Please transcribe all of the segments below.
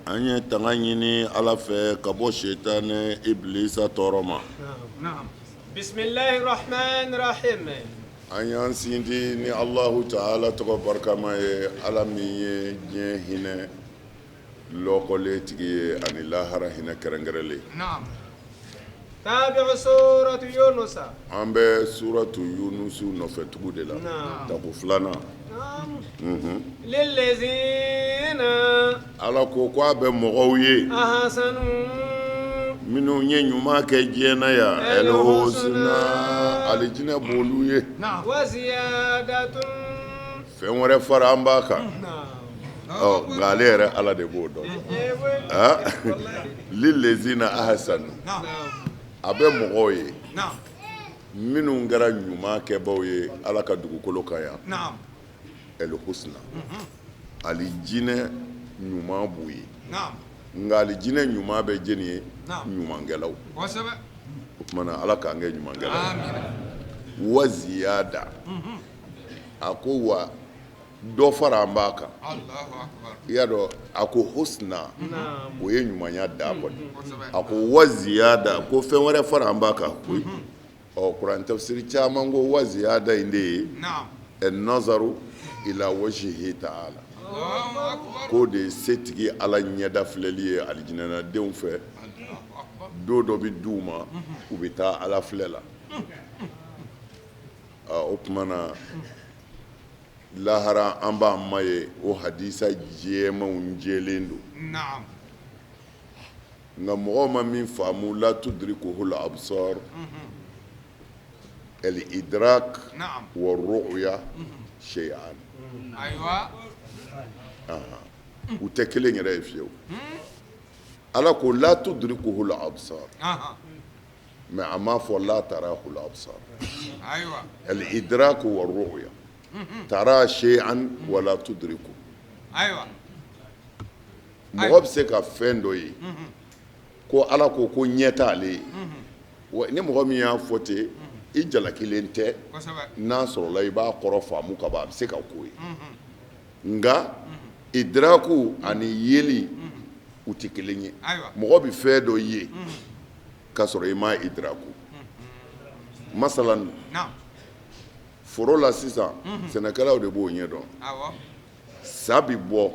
An ye tanga ɲini Ala fɛ ka bɔ sitanɛ ibilisa tɔɔrɔ ma. An y'an sinsin ni Alahu taala tɔgɔ barikama ye Ala min ye diɲɛ hinɛ lɔkɔlen tigi ye ani lahara hinɛ kɛrɛnkɛrɛnlen. An bɛ suratu Yunusu nɔfɛ tugu de la tako filanan. Ala ko ko a bɛ mɔgɔw ye minnu ye ɲuman kɛ diɲɛ na yan ɛlihusina alijinɛ b'olu ye fɛn wɛrɛ fara an b'a kan nka ale yɛrɛ Ala de b'o dɔn lilezina ahasanu a bɛ mɔgɔw ye minnu kɛra ɲuman kɛbaw ye Ala ka dugukolo kan yan ɛlihusina alijinɛ ɲuman b'u ye nka alijinɛ ɲuman bɛ jɔni ye ɲumankɛlaw o tuma na Ala k'an kɛ ɲumankɛlaw wa ziyada a ko wa dɔ fara an b'a kan i y'a dɔn a ko husna o ye ɲumanya dan kɔni a ko wa ziyada ko fɛn wɛrɛ fara an b'a kan koyi ɔ kuran tafsiri caman ko wa ziyada in de ye nazaru ila wajhihi taala k'o de ye setigi Ala ɲɛda filɛli ye alijinɛnadenw fɛ don dɔ bɛ d'u ma u bɛ taa Ala filɛ la o tuma na lahara an b'an ma ye o hadisa jɛmanw jɛlen don nka mɔgɔw ma min faamu la tudrikuhul absar el idrak wa ru'ya shay'an u tɛ kelen yɛrɛ ye fiyewu Ala ko la tudrikuhul absar mais a m'a fɔ la tarahul absar al idrak wa ru'ya tara shay'an wala tudriku mɔgɔ bɛ se ka fɛn dɔ ye ko Ala ko ko ɲɛ t'ale ye wa ni mɔgɔ min y'a fɔ ten i jalakilen tɛ n'a sɔrɔla i b'a kɔrɔ faamu ka ban a bɛ se ka k'o ye nka idraku ani yeli u tɛ kelen ye mɔgɔ bɛ fɛn dɔ ye k'a sɔrɔ i m'a idraku masalan foro la sisan sɛnɛkɛlaw de b'o ɲɛdɔn sa bɛ bɔ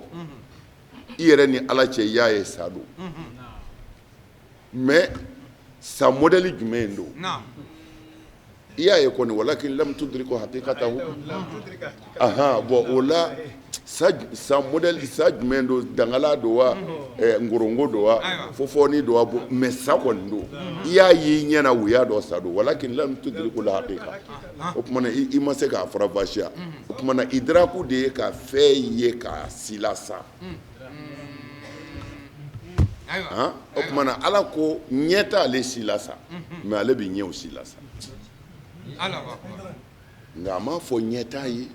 i yɛrɛ ni Ala cɛ i y'a ye sa don mais sa modèle jumɛn don i y'a ye kɔni walakin lam tudriku haqiqatahu ahan bon o la sa modèle sa jumɛn don dangala don wa ngorongo don wa fofoni don wa mais sa kɔni don i y'a ye i ɲɛ na u y'a dɔn sa don walakin lam tudriku haqiqa o tuma na i ma se k'a faranfasiya o tuma na idraku de ye ka fɛn ye k'a silasa o tuma na Ala ko ɲɛ t'ale si la sa mais ale bɛ ɲɛw si la sa nka a m'a fɔ ɲɛ t'a ye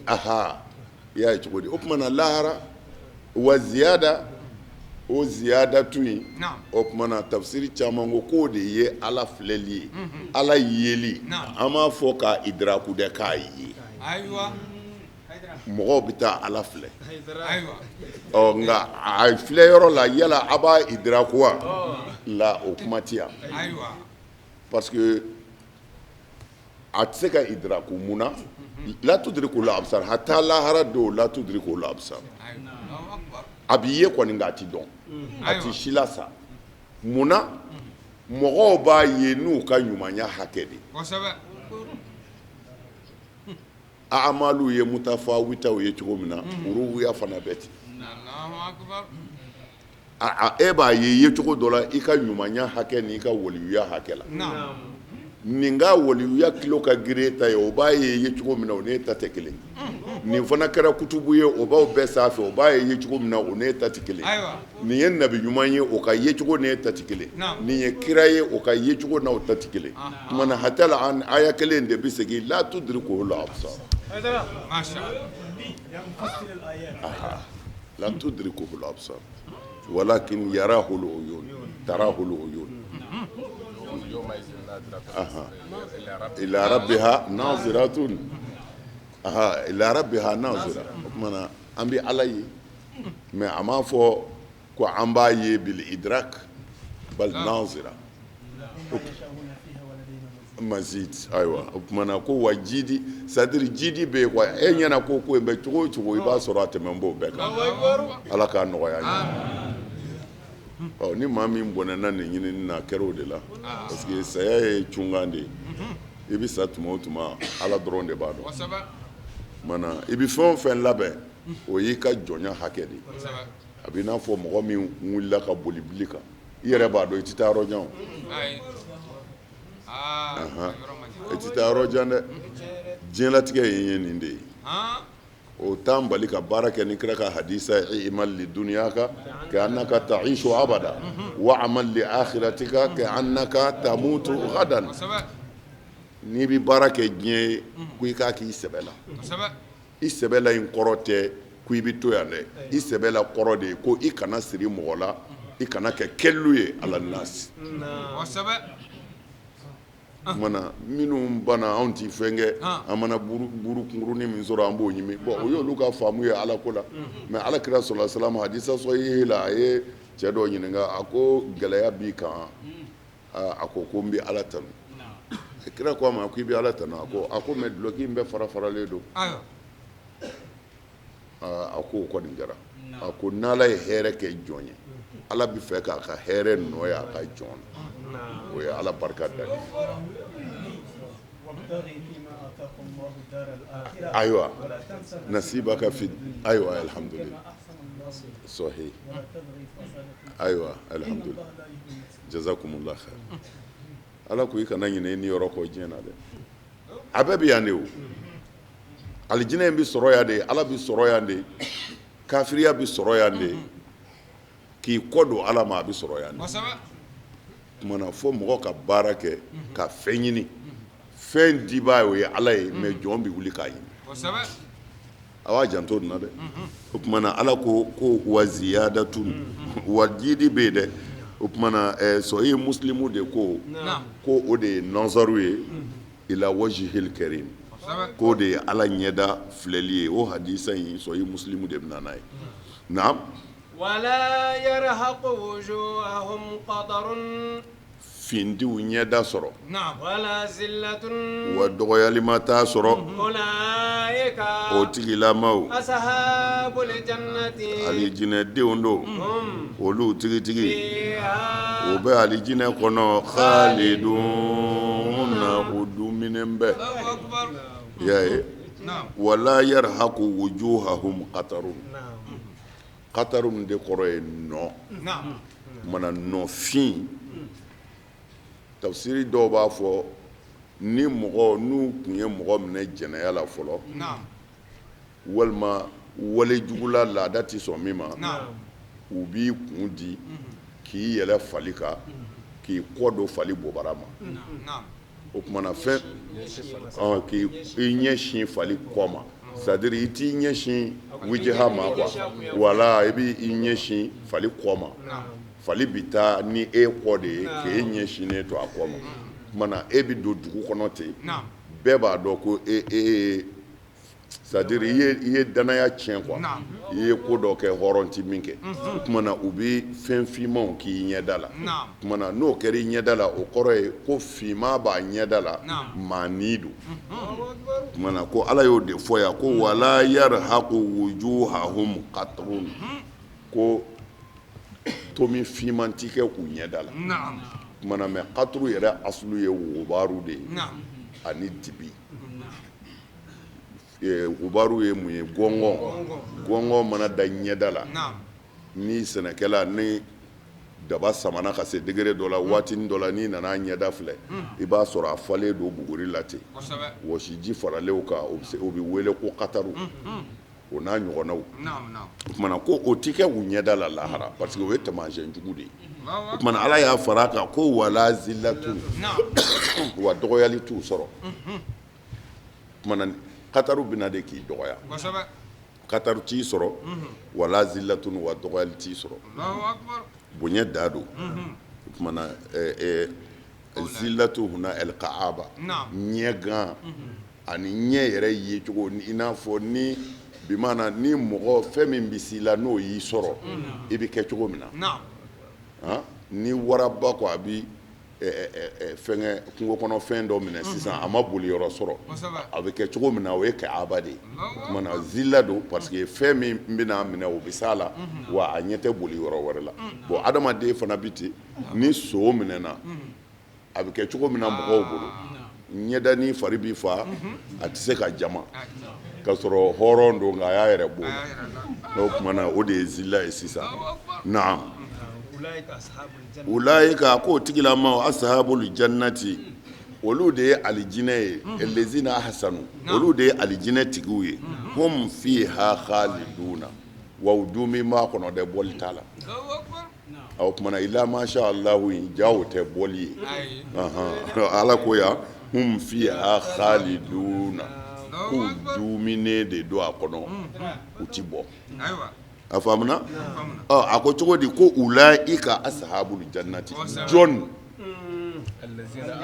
aha i y'a ye cogo di o tuma na lahara wa ziyada o ziyada tun yen o tuma na tafsiri caman ko k'o de ye Ala filɛli ye Ala yeli an m'a fɔ k'a idraku dɛ k'a ye mɔgɔw bɛ taa Ala filɛ ɔ nka a filɛ yɔrɔ la yala a b'a idraku wa la o kuma tɛ yan parce que a tɛ se ka idraku mun na la tudrikul absar hatta lahara don la tudrikul absar a b'i ye kɔni nka a tɛ dɔn a tɛ si la sa mun na mɔgɔw b'a ye n'u ka ɲumanya hakɛ de amalu ye mutafawitaw ye cogo min na ruya fana bɛ ten e b'a ye yecogo dɔ la i ka ɲumanya hakɛ ni i ka waliyuya hakɛ la nin ka waliyuya kilo ka girin e ta ye o b'a ye yecogo min na o n'e ta tɛ kelen nin fana kɛra kutubu ye o b'aw bɛɛ sanfɛ o b'a ye yecogo min na o n'e ta tɛ kelen nin ye nabi ɲuman ye o ka yecogo n'e ta tɛ kelen nin ye kira ye o ka yecogo n'aw ta tɛ kelen tuma na hatta la an aya kelen de bɛ segin la tudrikuhul absar la tudrikuhul absar walakin yarahul uyun tarahul uyun ila rabbiha naziratun. Aha, ila rabbiha nazira. O tuma na an bɛ Ala ye, mais a m'a fɔ ko an b'a ye bil idrak bal nazira mazid. Ayiwa, o tuma na ko wa jidi, c'est à dire jidi bɛ yen quoi. E ɲɛna ko ko in bɛ cogo o cogo, i b'a sɔrɔ a tɛmɛ b'o bɛɛ kan. Ala k'a nɔgɔya an ye. Ɔ, ni maa min bɔnɛna nin ɲinini na, a kɛra o de la, parce que saya ye cunkan de ye. I bɛ sa tuma o tuma, Ala dɔrɔn de b'a dɔn. Mana i bɛ fɛn o fɛn labɛn, o y'i ka jɔnya hakɛ de ye. A b'i n'a fɔ mɔgɔ min wulila ka boli bili kan, i yɛrɛ b'a dɔn i tɛ taa yɔrɔ jan o. I tɛ taa yɔrɔ jan dɛ. Diɲɛlatigɛ ye nin de ye. O t'an bali ka baara kɛ ni kira ka hadisa ye: i'mal li dunyaka ka annaka ta'ishu abada wa amal li akhiratika ka annaka tamutu gadan. N'i bɛ baara kɛ diɲɛ ye, ko i k'a k'i sɛbɛ la. I sɛbɛ la in kɔrɔ tɛ ko i bɛ to yan dɛ. I sɛbɛ la kɔrɔ de ye ko i kana siri mɔgɔ la, i kana kɛ kɛlu ye ala nasi. Mana minnu banna, anw tɛ fɛn kɛ, an mana buru kunkurunin min sɔrɔ, an b'o ɲimi. Bon, o y'olu ka faamu ye Ala ko la. Mais Ala kira sɔrɔ salam, hadisa sahihi la, a ye cɛ dɔ ɲininka, a ko gɛlɛya b'i kan? A ko ko n bɛ Ala tanu. Kira ko a ma ko i bɛ Ala tanu? A ko mais dulɔki in bɛɛ fara faralen don. A ko o kɔni kɛra. A ko n'Ala ye hɛrɛ kɛ jɔn ye, Ala bɛ fɛ k'a ka hɛrɛ nɔ ye a ka jɔn na. O ye Ala barika da ye. Ayiwa, nasibaka fi, ayiwa, alhamdulillah, sahih, ayiwa, alhamdulillah, jazakumullah khair. Ala ko i kana ɲinɛ i ni yɔrɔ kɔ diɲɛ na dɛ. A bɛɛ bɛ yan de. O alijinɛ in bɛ sɔrɔ yan de, Ala bɛ sɔrɔ yan de, kafiriya bɛ sɔrɔ yan de, k'i kɔ don Ala ma, a bɛ sɔrɔ yan de. Kumana fo mɔgɔ ka baara kɛ ka fɛn ɲini. Fɛn dibaa o ye Ala ye, mais jɔn bɛ wuli k'a ɲini. A b'a janto nin na dɛ. O tuma na Ala ko ko wa ziyadatun, wa jidi bɛ yen dɛ. O tuma na sɔhi Muslimu de ko ko o de ye nazaru ye ila wajhil karim, k'o de ye Ala ɲɛda filɛli ye. O hadisa in, sɔhi Muslimu de bɛ na n'a ye. Naam. Wala yarhaqu wujuhahum qatarun. Fin t'u ɲɛda sɔrɔ. Wala zillatun. Wa dɔgɔyalima t'a sɔrɔ. Ulaika. O tigilamaw. Ashabul jannati. Alijinɛdenw don. Olu tigitigi. O bɛ alijinɛ kɔnɔ, khaliduna, u duminen bɛɛ. I y'a ye, wala yarhaqu wujuhahum qatarun. Qatarun de kɔrɔ ye nɔ. Mana nɔfin, tafsiri dɔw b'a fɔ ni mɔgɔ n'u tun ye mɔgɔ minɛ jɛnɛya la fɔlɔ, walima wale jugula, laada tɛ sɔn min ma, u b'i kun di k'i yɛlɛ fali kan, k'i kɔ don fali bobara ma. O tumana fɛn k'i ɲɛsin fali kɔ ma, c'est à dire i t'i ɲɛsin wijiha ma quoi. Wala i b'i ɲɛsin fali kɔ ma, fali bɛ taa ni e kɔ de ye, k'e ɲɛsinnen to a kɔ ma. Tuma e bɛ don dugu kɔnɔ ten, bɛɛ b'a dɔn ko e ye, c'est à dire i ye danaya tiɲɛ quoi, i ye ko dɔ kɛ hɔrɔn tɛ min kɛ. O tuma na u bɛ fɛn finmanw k'i ɲɛda la. O tuma na n'o kɛra i ɲɛda la, o kɔrɔ ye ko finman b'a ɲɛda la, maa ni don. O tuma na ko Ala y'o de fɔ yan ko wala yarhaqu wujuhahum qatrun, ko tomi finman ti kɛ k'u ɲɛda la. O tuma na mais qatru yɛrɛ asulu ye wubaru de ye ani dibi. Wubaru ye mun ye? Gɔngɔn. Gɔngɔn mana da ɲɛda la, ni sɛnɛkɛla ni daba samana ka se degré dɔ la, waatinin dɔ la, n'i nana ɲɛda filɛ, i b'a sɔrɔ a falen don buguri la ten, wɔsiji faralen kan, o bɛ wele ko kataru, o n'a ɲɔgɔnnaw. O tuma na ko o ti kɛ u ɲɛda la lahara, parce que o ye taamasiyɛn jugu de ye. O tuma na Ala y'a fara a kan ko wala zillatun, wa dɔgɔyali t'u sɔrɔ. O tuma na kataru bɛna de k'i dɔgɔya, kataru t'i sɔrɔ, wala zillatun, wa dɔgɔyali t'i sɔrɔ, bonya da don. O tuma na zillatu huna alkaaba, ɲɛgan. Ani ɲɛ yɛrɛ ye cogo, i n'a fɔ ni bimana ni mɔgɔ fɛn min bɛ s'i la, n'o y'i sɔrɔ, i bɛ kɛ cogo min na. Ni waraba ko a bɛ fɛnkɛ kungo kɔnɔ fɛn dɔ minɛ sisan, a ma boli yɔrɔ sɔrɔ, a bɛ kɛ cogo min na, o ye kaaba de ye. O tuma na zila don, parce que fɛn min bɛna minɛ, o bɛ s'a la, wa a ɲɛ tɛ boli yɔrɔ wɛrɛ la. Bon, adamaden fana bɛ ten, ni so minɛna, a bɛ kɛ cogo min na mɔgɔw bolo, ɲɛda ni fari bɛ fa, a tɛ se ka jama k'a sɔrɔ hɔrɔn don, nka a y'a yɛrɛ bɔ o tuma na, o de ye zila ye sisan. Naam. Ulaika, k'o tigilamaw, ashabul jannati, olu de ye alijinɛ ye, lezina ahsanu, olu de ye alijinɛ tigiw ye, hum fiha khaliduna, wa u duumɛnen b'a kɔnɔ dɛ, bɔli t'a la. O tuma na ila masha Allahu in ja, o tɛ bɔli ye. Ala ko yan hum fiha khaliduna, k'u duumɛnen de don a kɔnɔ, u ti bɔ. A faamuna? Ɔ, a ko cogo di ko ulaika ashabul jannati jɔn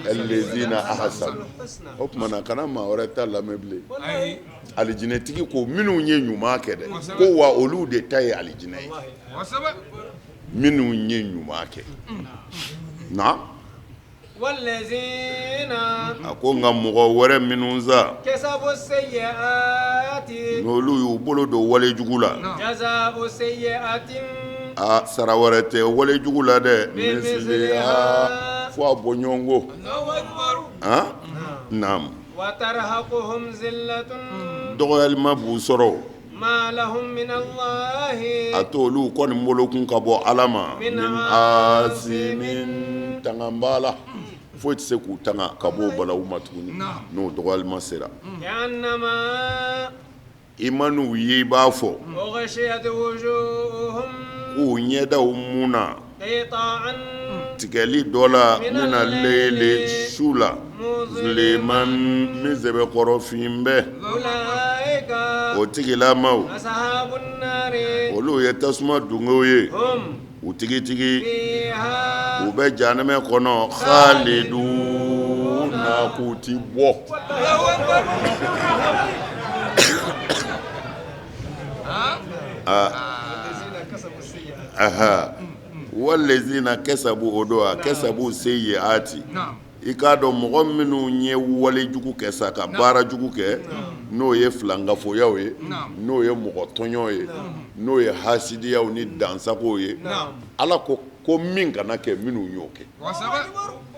allazina ahsanu? O tuma na kana maa wɛrɛ ta lamɛn bilen. Alijinɛtigi ko minnu ye ɲuman kɛ dɛ, ko wa olu de ta ye alijinɛ ye, minnu ye ɲuman kɛ na. A ko nka mɔgɔ wɛrɛ minnu sa, n'olu y'u bolo don wale jugu la, a sara wɛrɛ tɛ wale jugu la dɛ, misliha, fo a bɔɲɔgɔnko. Naam. Dɔgɔyalima b'u sɔrɔ. A to olu kɔni bolokun ka bɔ Ala ma, min asimin, tanga b'a la, foyi tɛ se k'u tanga ka bɔ o balawu ma tuguni n'o dɔgɔyalima sera. I man'u ye, i b'a fɔ k'u ɲɛdaw mun na tigɛli dɔ la, mina leyili, su la, muzuliman, min sɛbɛkɔrɔ fin bɛ. O tigilamaw, olu ye tasuma dungew ye, u tigitigi u bɛ janɛmɛ kɔnɔ, khaliduna, k'u ti bɔ. Walezina kasabu, o don a kasabu seyiati, i k'a dɔn mɔgɔ minnu ye wale jugu kɛ sa, ka baara jugu kɛ, n'o ye filankafoyaw ye, n'o ye mɔgɔ tɔɲɔ ye, n'o ye hasidiyaw ni dansagow ye, Ala ko ko min kana kɛ, minnu y'o kɛ,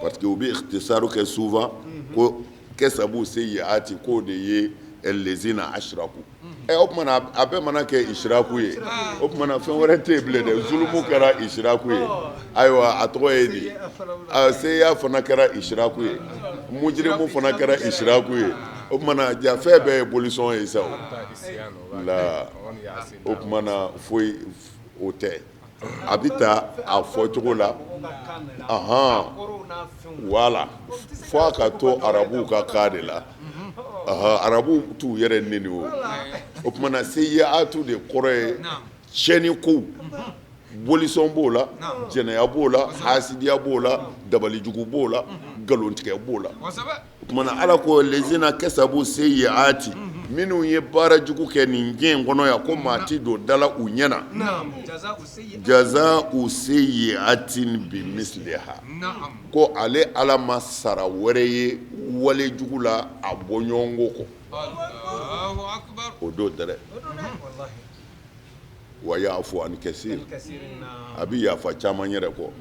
parce que u bɛ ikhtisaru kɛ souvent ko kasabu seyiati, k'o de ye lezina ashraku. Ɛ, o tuma na a bɛɛ mana kɛ isiraku ye, o tuma na fɛn wɛrɛ tɛ yen bilen dɛ. Zulumu kɛra isiraku ye, ayiwa, a tɔgɔ ye di, seya fana kɛra isiraku ye, mujirimu fana kɛra isiraku ye. O tuma na ja fɛn bɛɛ ye bolisɔn ye sa la. O tuma na foyi o tɛ, a bɛ taa a fɔ cogo la, ahan, wala fo a ka to arabuw ka kan de la. Arabuw t'u yɛrɛ neni. O tuma na seyiatu de kɔrɔ ye tiɲɛni kow, bolisɔn b'o la, jɛnɛya b'o la, hasidiya b'o la, dabalijugu b'o la, nkalontigɛ b'o la. O tuma na Ala ko lezina kasabu seyiati, minnu ye baara jugu kɛ nin diɲɛ in kɔnɔ yan, ko maa tɛ don da la u ɲɛ na, jazau seyiatin bi misliha, ko ale Ala ma sara wɛrɛ ye wale jugu la a bɔɲɔgɔnko kɔ. O don dɛ, wa yafu an kasir, a bɛ yafa caman yɛrɛ kɔ,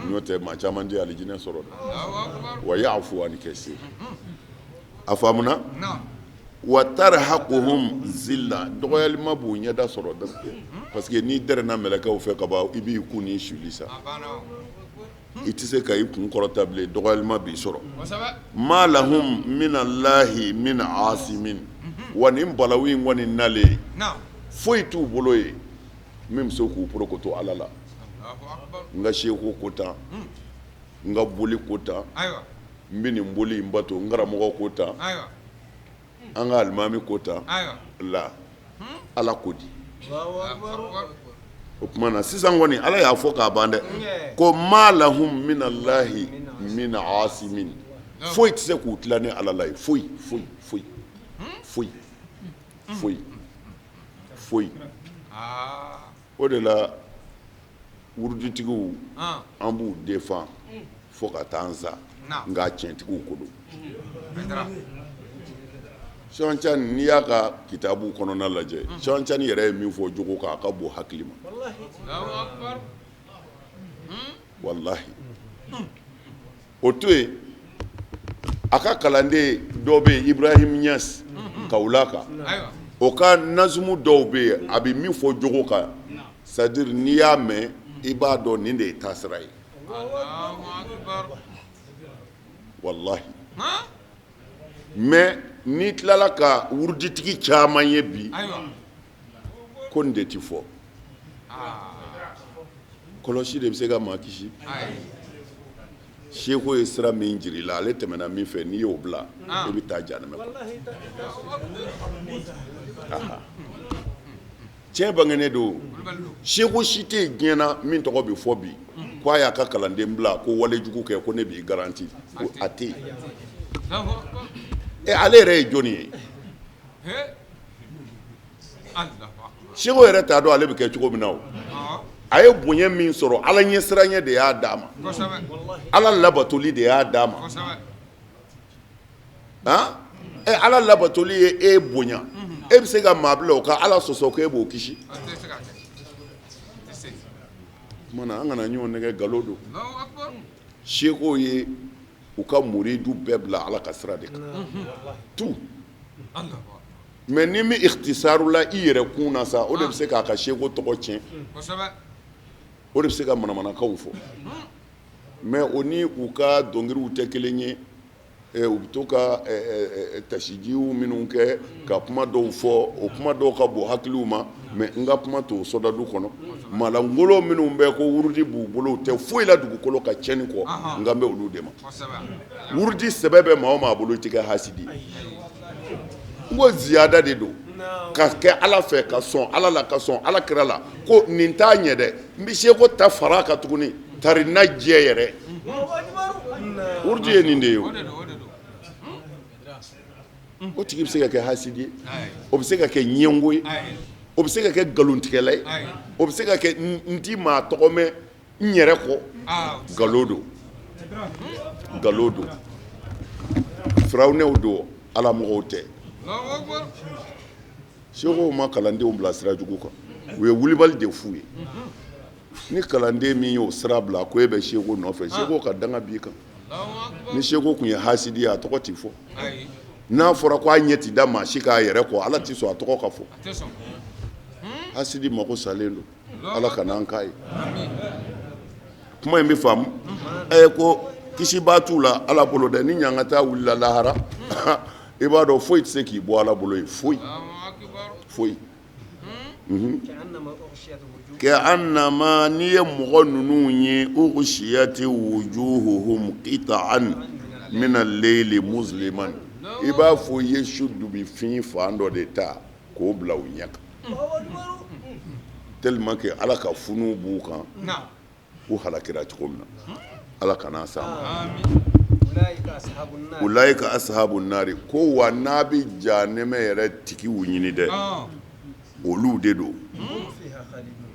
n'o tɛ maa caman tɛ alijinɛ sɔrɔ dɛ. Wa yafu an kasir, a faamuna? Wa tarhaquhum zilla, dɔgɔyalima b'u ɲɛda sɔrɔ dɛ, parce que n'i dɛrɛnna mɛlɛkɛw fɛ ka ban, i b'i kun ni suli sa, i tɛ se ka i kun kɔrɔta bilen, dɔgɔyalima b'i sɔrɔ. Ma lahum minallahi min asimin, wa nin balawu in kɔni nalen, foyi t'u bolo ye min bɛ se k'u porokoto Ala la. N ka seku ko tan, n ka boli ko tan, n bɛ nin boli in bato, n karamɔgɔ ko tan, an ka alimami ko tan la, Ala ko di? O tuma na sisan kɔni Ala y'a fɔ k'a ban dɛ, ko ma lahum minallahi min asimin, foyi tɛ se k'u tila ni Ala la ye, foyi foyi foyi. Foyi foyi foyi. O de la wuruditigiw, an b'u défend fo ka taa an sa, nka tiɲɛtigiw ko don. Cheikh Tidiane, n'i y'a ka kitabu kɔnɔna lajɛ, Cheikh Tidiane yɛrɛ ye min fɔ jogo kan, a ka bon hakili ma. Walahi, o to yen, a ka kalanden dɔ bɛ yen, Ibrahim Niass Kawulaka, o ka nazumu dɔw bɛ yen, a bɛ min fɔ jogo kan, c'est à dire n'i y'a mɛn, i b'a dɔn nin de ye taasira ye. Walahi, mais n'i tilala ka wuruditigi caman ye bi, ko nin de ti fɔ. Kɔlɔsi de bɛ se ka maa kisi. Seko ye sira min jira i la, ale tɛmɛna min fɛ, n'i y'o bila, i bɛ taa jahanama kɔnɔ. Tiɲɛ bangenen don. Seko si tɛ yen diɲɛ na min tɔgɔ bɛ fɔ bi ko a y'a ka kalanden bila ko walejugu kɛ, ko ne b'i garanti, a tɛ yen. Ɛ, ale yɛrɛ ye jɔnni ye? Seko yɛrɛ t'a dɔn ale bɛ kɛ cogo min na. O a ye bonya min sɔrɔ, Ala ɲɛsiranɲɛ de y'a d'a ma, Ala labatoli de y'a d'a ma. Han, ɛ, Ala labatoli ye e bonya, e bɛ se ka maa bila o ka Ala sɔsɔ ko e b'o kisi? Tuma na an kana ɲɔgɔn nɛgɛ, nkalon don. Seko ye u ka muridu bɛɛ bila Ala ka sira de kan tout. Mais ni min ikhtisaru la i yɛrɛ kun na sa, o de bɛ se k'a ka seko tɔgɔ tiɲɛ, o de bɛ se ka manamanakaw fɔ. Mais o ni u ka dɔnkiliw tɛ kelen ye. U bɛ to ka tasijiw minnu kɛ ka kuma dɔw fɔ, o kuma dɔw ka bon hakiliw ma. Mais n ka kuma t'o sɔdadu kɔnɔ. Malangolo minnu bɛ ko wurudi b'u bolo, u tɛ foyi la dugukolo ka tiɲɛni kɔ, n kan bɛ olu de ma. Wurudi sɛbɛ bɛ maa o maa bolo, i tɛ kɛ hasidi. N ko ziyada de don ka kɛ Ala fɛ, ka sɔn Ala la, ka sɔn Ala kira la, ko nin t'a ɲɛ dɛ, n bɛ seko ta fara kan tuguni, tari na jɛ yɛrɛ. Wurudi ye nin de ye. O o tigi bɛ se ka kɛ hasidi ye, o bɛ se ka kɛ ɲɛngo ye, o bɛ se ka kɛ nkalontigɛla ye, o bɛ se ka kɛ n ti maa tɔgɔ mɛn n yɛrɛ kɔ. Nkalon don, nkalon don. Firawunɛw don, Ala mɔgɔw tɛ. Sekow ma kalandenw bila sira jugu kan, u ye wulibali de f'u ye. Ni kalanden min y'o sira bila ko e bɛ seko nɔfɛ, seko ka danga b'i kan. Ni seko tun ye hasidi ye, a tɔgɔ tɛ fɔ. N'a fɔra ko a ɲɛ ti da maa si k'a yɛrɛ kɔ, Ala tɛ sɔn a tɔgɔ ka fɔ. Hasidi mako salen don, Ala kana an k'a ye. Kuma in bɛ faamu. Ɛ, ko kisibaa t'u la Ala bolo dɛ. Ni ɲangata wulila lahara, i b'a dɔn foyi tɛ se k'i bɔ Ala bolo yen, foyi foyi. Ka'annama, n'i ye mɔgɔ ninnu ye, ughshiyati wujuhuhum qita'an min al-layli muzliman, i b'a fɔ i ye su dubifin fan dɔ de ta k'o bila u ɲɛ kan, tellement que Ala ka funu b'u kan. U halakira cogo min na, Ala kana s'an ma. Ulaika ashabu nari. Ko wa n'a bɛ jahanɛmɛ yɛrɛ tigiw ɲini dɛ, olu de don.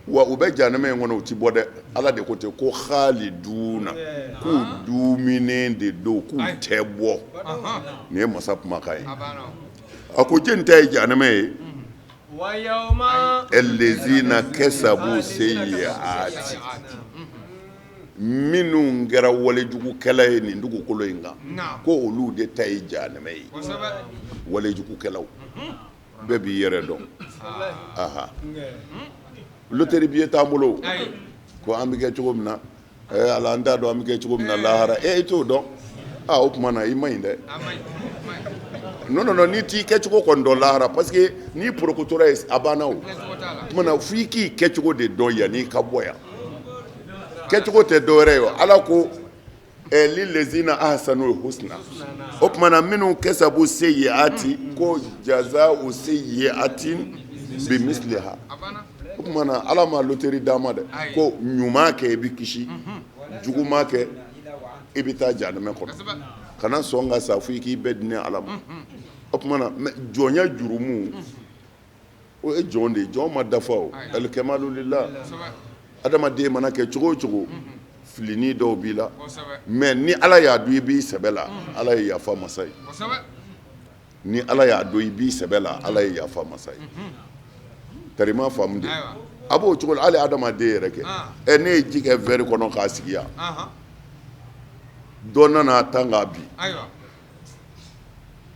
Wa u bɛ jahanɛmɛ in kɔnɔ, u ti bɔ dɛ. Ala de ko ten ko khaliduna, k'u duminen de don, k'u tɛ bɔ. Nin ye masa kumakan ye. A ko jɛni ta ye jahanɛmɛ ye? Allazina kasabu sayyiati, minnu kɛra walejugukɛla ye nin dugukolo in kan, ko olu de ta ye jahanɛmɛ ye. Walejugukɛlaw bɛɛ b'i yɛrɛ dɔn. Aha, loterie billet t'an bolo ko an bɛ kɛ cogo min na. Ala, an t'a dɔn an bɛ kɛ cogo min na lahara. E t'o dɔn? Aa, o tuma na i man ɲi dɛ. Non, non, non, n'i t'i kɛcogo kɔni dɔn lahara, parce que n'i porokotora ye, a banna. O tuma na f'i k'i kɛcogo de dɔn yanni i ka bɔ yan. Kɛcogo tɛ dɔwɛrɛ ye. Ala ko lillazina ahsanul husna. O tuma na minnu kasabu sayyiati, ko jaza'u sayyiatin bimisliha. O tuma na Ala ma loterie d'an ma dɛ, ko ɲuman kɛ i bɛ kisi, juguman kɛ i bɛ taa jahanama kɔnɔ. Kana sɔn ka sa fo i k'i bɛɛ di ne Ala ma. O tuma na jɔnya jurumu o ye jɔn de ye, jɔn ma dafa o, alikamalu lila, adamaden mana kɛ cogo o cogo filinin dɔw b'i la, mais ni Ala y'a dɔn i b'i sɛbɛ la, Ala ye yafa masa ye, ni Ala y'a dɔn i b'i sɛbɛ la, Ala ye yafa masa ye, tari m'a faamu de, a b'o cogo la hali adamaden yɛrɛ kɛ, ɛ ne ye ji kɛ verre kɔnɔ k'a sigi yan, dɔ nana a tan k'a bin,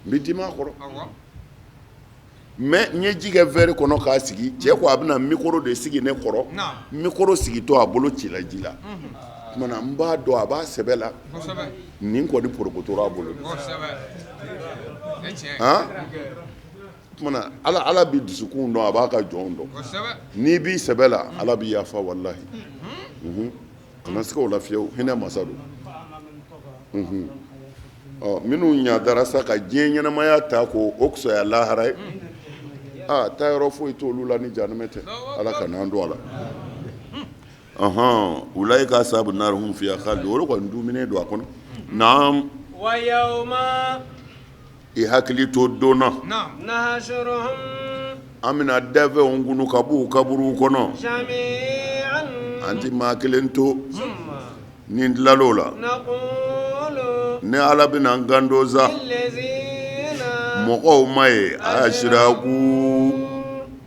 n bɛ dimi a kɔrɔ mais n ye ji kɛ verre kɔnɔ k'a sigi, cɛ ko a bɛna micro de sigi ne kɔrɔ, micro sigitɔ a bolo cila ji la, o tuma na n b'a dɔn a b'a sɛbɛ la, nin kɔni porokotora a bolo, han, o tuma na Ala Ala bɛ dusukun dɔn, a b'a ka jɔnw dɔn, n'i b'i sɛbɛ la Ala b'i yafa walahi, unhun, kana siga o la fiyewu, hinɛ masa don, unhun. Ɔ minnu ɲadara sa ka diɲɛ ɲɛnamaya ta ko o fisaya lahara ye aa taa yɔrɔ foyi t'olu la ni jahanama tɛ ala kan'an don a la ɔhɔn ulaika asabu nari hum fiha khalidun olu kɔni dumuni don a kɔnɔ naam i hakili to don na an bɛna danfɛnw kunu ka b'u kaburuw kɔnɔ an tɛ maa kelen to Ni tilal'o la ne ala bɛna n kanto sa mɔgɔw ma ye asiraku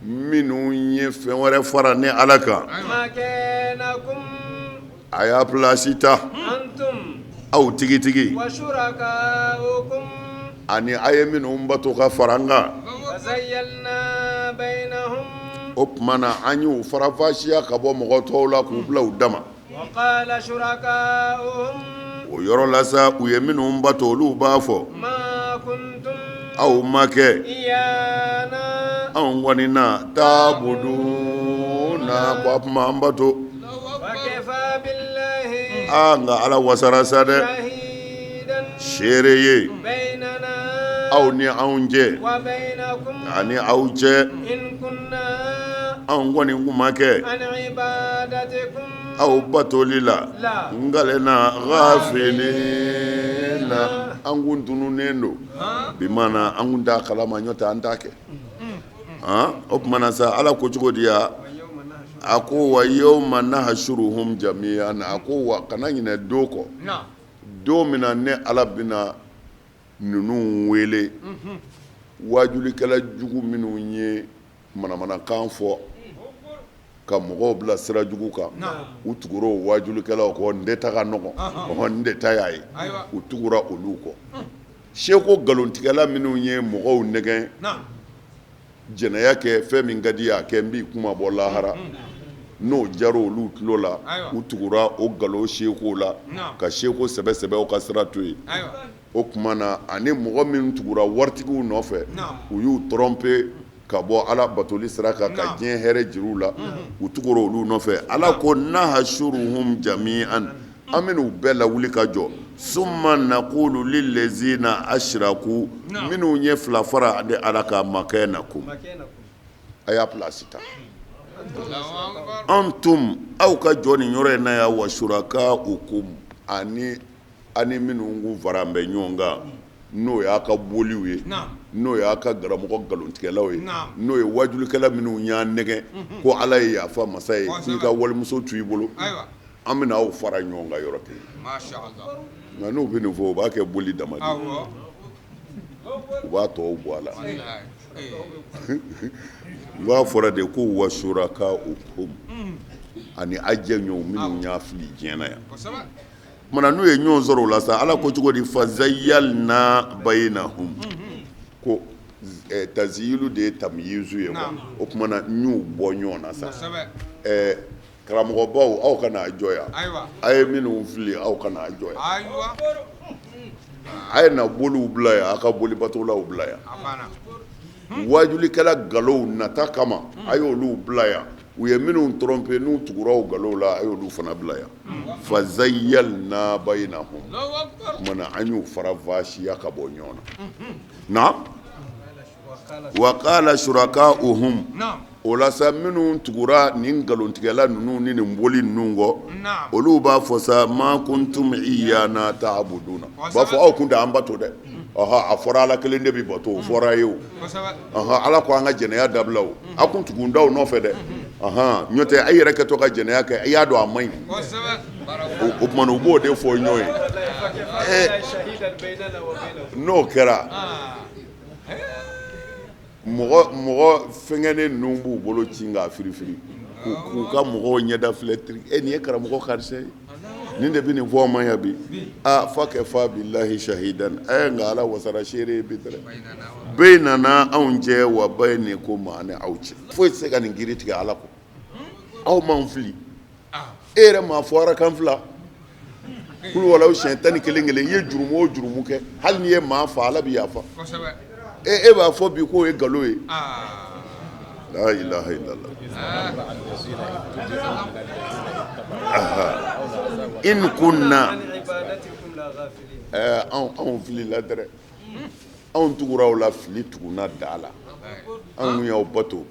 minnu ye fɛn wɛrɛ fara ne ala kan a y'a pilasi ta aw tigitigi ani a ye minnu bato ka fara an kan o tuma na an y'u faranfasiya ka bɔ mɔgɔ tɔw la k'u bila u dama O yɔrɔ la sa u ye minnu bato olu b'a fɔ aw ma kɛ anw kɔni na taabuduna ko a tun b'an bato aa nka ala wasara sa dɛ seere ye aw ni anw cɛ ani aw cɛ anw kɔni kun ma kɛ aw batoli la n kalenna gafilina an kun tununnen don bi maana an kun t'a kalama n'o tɛ an t'a kɛ o tuma na sa ala ko cogo di ya a ko wa yawma nahshuruhum jami'an a ko wa kana ɲinɛ don kɔ don min na ne ala bɛna ninnu wele waajulikɛla jugu minnu ye manamanakan fɔ ka mɔgɔw bila sira jugu kan u tugura o waajulikɛlaw kɔ n de ta ka nɔgɔn ɔhɔn n de ta y'a ye u tugura olu kɔ seko nkalontigɛla minnu ye mɔgɔw nɛgɛn jɛnɛya kɛ fɛn min ka di a kɛ n b'i kuma bɔ lahara n'o diyara olu tulo la u tugura o nkalon seko la ka seko sɛbɛ sɛbɛw ka sira to yen o tuma na ani mɔgɔ min tugura waritigiw nɔfɛ u y'u tromper ka bɔ ala batoli sira kan ka diɲɛ hɛrɛ jira u la u tugura olu nɔfɛ ala ko nahshuruhum jami'an an bɛn'u bɛɛ lawuli ka jɔ summa naqulu lillazina ashraku minnu ye fila fara de ala kan makanakum a y'a place ta antum aw ka jɔ nin yɔrɔ in na yan wa shurakaukum ani ani minnu kun fara bɛ ɲɔgɔn kan n'o y'a ka boliw ye n'o y'a ka karamɔgɔ nkalontigɛlaw ye n'o ye wajulikɛla minnu y'a nɛgɛn ko ala ye yafa masa ye k'i ka walimuso to i bolo an bɛna aw fara ɲɔgɔn kan yɔrɔ kelen nka n'u bɛ nin fɔ u b'a kɛ boli dama de u b'a tɔw bɔ a la u b'a fɔra de ko wa shurakaukum ani a jɛɲɔgɔn minnu y'a fili diɲɛ na yan Tuma n'u ye ɲɔgɔn sɔrɔ o la sa ala ko cogo di fazayyalna baynahum ko taziyilu de ye tamyizu ye o tuma na n y'u bɔ ɲɔgɔn na sa karamɔgɔbaw aw ka n'a jɔ yan a ye minnu fili aw ka n'a jɔ yan a ye na boliw bila yan aw ka bolibatolaw bila yan wajulikɛla nkalonw nata kama a y'olu bila yan u ye minnu tromper n'u tugura o nkalonw la a y'olu fana bila yan fazayyalna baynahum tuma na an y'u faranfasiya ka bɔ ɲɔgɔn na naam wa qala shurakauhum o la sa minnu tugura nin nkalontigɛla ninnu ni nin boli ninnu kɔ olu b'a fɔ sa ma kuntum iyana ta'buduna u b'a fɔ aw kun tɛ an bato dɛ. Ɔhɔ, a fɔra Ala kelen de bɛ bato, o fɔra ye o. Ɔhɔ, Ala ko an ka jɛnɛya dabila o, a kun tugu d'aw nɔfɛ dɛ. Ɔhɔn, n'o tɛ e yɛrɛ kɛtɔ ka jɛnɛya kɛ, i y'a dɔn a man ɲi. O tuma na u b'o de fɔ ɲɔgɔn ye. N'o kɛra, mɔgɔ mɔgɔ fɛngɛnen ninnu b'u bolo ci k'a firifiri k'u ka mɔgɔw ɲɛda filɛ. E, nin ye karamɔgɔ karisa ye, nin de bɛ nin fɔ ma yan bi. Aa, fakafa bilahi shahidan. Ɛ, nka Ala wasara seere ye bi dɛ. Baynana, anw cɛ, wa baynikum, ani aw cɛ. Foyi tɛ se ka nin kiri tigɛ Ala kɔ. Aw m'an fili, e yɛrɛ m'a fɔ arakan fila kulu wala siɲɛ 11 kelen. I ye jurumu o jurumu kɛ, hali n'i ye maa fa, Ala bɛ yafa. E b'a fɔ bi k'o ye nkalon ye. La ilaha illallah. In kunna, anw filila dɛrɛ, anw tugura aw la fili tuguna da la, anw y'aw bato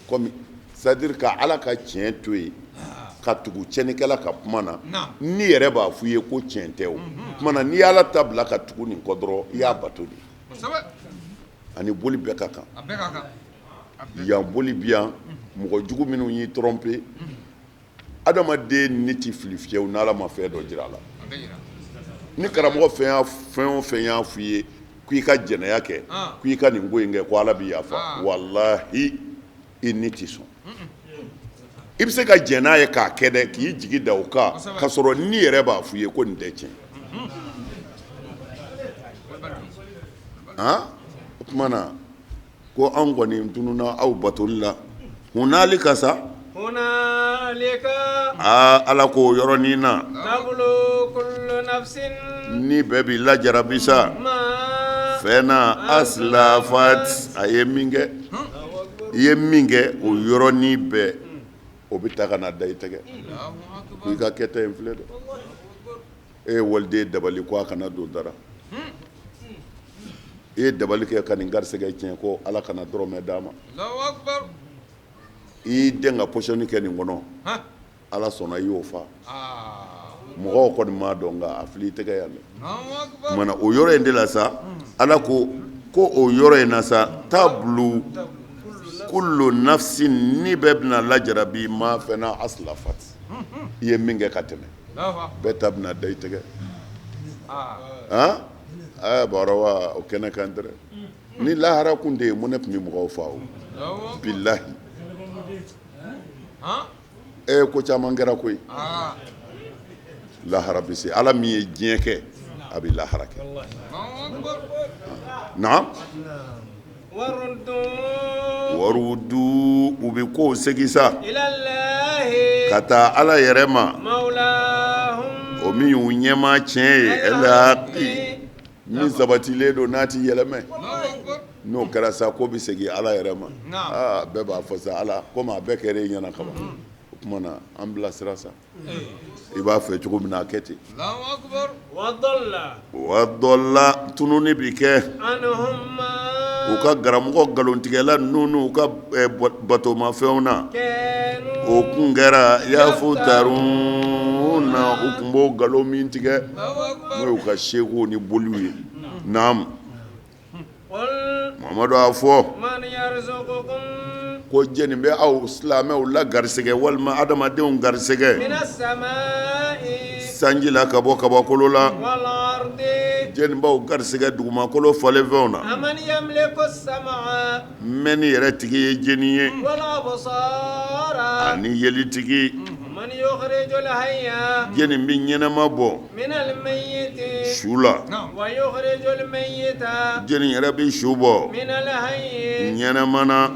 comme, c'est à dire ka Ala ka tiɲɛ to yen ka tugu tiɲɛnikɛla ka kuma na. N'i yɛrɛ b'a fɔ i ye ko tiɲɛ tɛ, o tuma na n'i y'Ala ta bila ka tugu nin kɔ dɔrɔn, i y'a bato de. Ani boli bɛɛ ka kan yan, boli bi yan, mɔgɔ jugu minnu y'i tromper. Adamaden ni ti fili fiyewu n'Ala ma fɛn dɔ jira a la. Ni karamɔgɔ fɛn fɛn o fɛn y'a f'i ye k'i ka jɛnɛya kɛ, k'i ka nin ko in kɛ, ko Ala bɛ yafa, walahi, i ni ti sɔn. I bɛ se ka jɛn n'a ye k'a kɛ dɛ, k'i jigi da o kan, ka sɔrɔ ni yɛrɛ b'a f'i ye ko nin tɛ tiɲɛ. O tuma na ko anw kɔni tununna aw batoli la. Hunalika sa, aa, Ala ko yɔrɔnin na, ni bɛɛ b'i lajarabi sa fɛn na aslafat, a ye min kɛ, i ye min kɛ, o yɔrɔnin bɛɛ o bɛ ta ka na da i tɛgɛ ko i ka kɛta in filɛ dɛ. E ye waliden dabali ko a kana don dara, i ye dabali kɛ ka nin garisɛgɛ tiɲɛ ko Ala kana dɔrɔmɛ d'a ma. I y'i den ka pɔsɔni kɛ nin kɔnɔ, Ala sɔnna i y'o fa. Mɔgɔw kɔni m'a dɔn, nka a fili i tɛgɛ yan dɛ. Tuma o yɔrɔ in de la sa, Ala ko ko o yɔrɔ in na sa, tablu kullu nafsin, ni bɛɛ bɛna lajarabi ma fɛn na aslafat, i ye min kɛ ka tɛmɛ, bɛɛ ta bɛna da i tɛgɛ. Aa, bɔrɔ o kɛnɛ kan dɛ. Ni lahara kun tɛ yen, mun ne tun bɛ mɔgɔw fa o? Bilahi, e, ko caman kɛra koyi. Lahara bɛ se. Ala min ye diɲɛ kɛ, a bɛ lahara kɛ. Naam. Warudu, u bɛ kow segin sa ka taa Ala yɛrɛ ma, o min y'u ɲɛmaa tiɲɛ ye, alhaqi, min sabatilen don, n'a ti yɛlɛmɛ. N'o kɛra sa, ko bɛ segin Ala yɛrɛ ma. Aa, bɛɛ b'a fɔ sa, Ala, komi a bɛɛ kɛra e ɲɛna kaban, o tuma na an bilasira sa, i b'a fɛ cogo min na, a kɛ ten. Wa dɔlla, tununi bi kɛ u ka karamɔgɔ nkalontigɛla ninnu n'u ka batomafɛnw na. O kun kɛra yaftaruna, u tun b'o nkalon min tigɛ, n'o y'u ka sekuw ni boliw ye. Naam. Mamadu, a fɔ ko jɛni bɛ aw silamɛw la garisɛgɛ walima adamadenw garisɛgɛ sanji la ka bɔ kabakolo la? Jɛni b'aw garisɛgɛ dugumakolo falenfɛnw na? Mɛnni yɛrɛ tigi ye jɛni ye, ani yeli tigi? Jɛni bɛ ɲɛnama bɔ su la? Jɛni yɛrɛ bɛ su bɔ ɲɛnama na?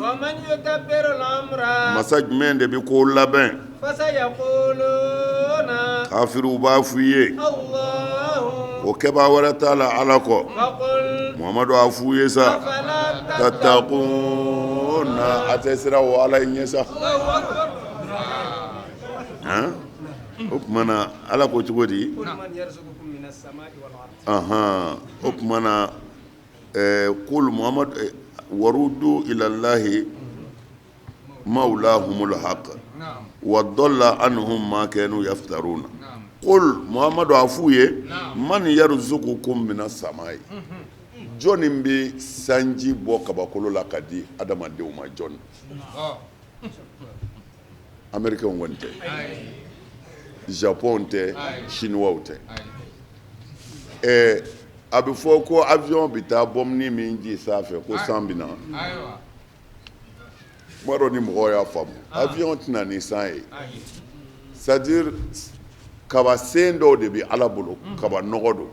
Masa jumɛn de bɛ ko labɛn? Kafiriw b'a f'u ye o kɛbaa wɛrɛ t'a la Ala kɔ. Muhamadu, a f'u ye sa, tattaquna, a tɛ siran o Ala in ɲɛ sa? O tuma na Ala ko cogo di? O tuma na kul Muhamadu warudu ilallahi mawlahumul haq wa dalla anhum ma kanu yaftaruna. Qul, Muhamadu, a f'u ye, man yarzuqukum minas samai. Jɔnni bɛ sanji bɔ kabakolo la ka di adamadenw ma? Jɔnni? Américains kɔni tɛ, Japon tɛ, Chinois tɛ. Ɛɛ, a bɛ fɔ ko avion bɛ taa bɔmuni min ji sanfɛ ko san bɛ na. M'a dɔn ni mɔgɔw y'a faamu. Avion tɛna ni san ye. C'est à dire, kaba sen dɔw de bɛ Ala bolo, kaba nɔgɔ don,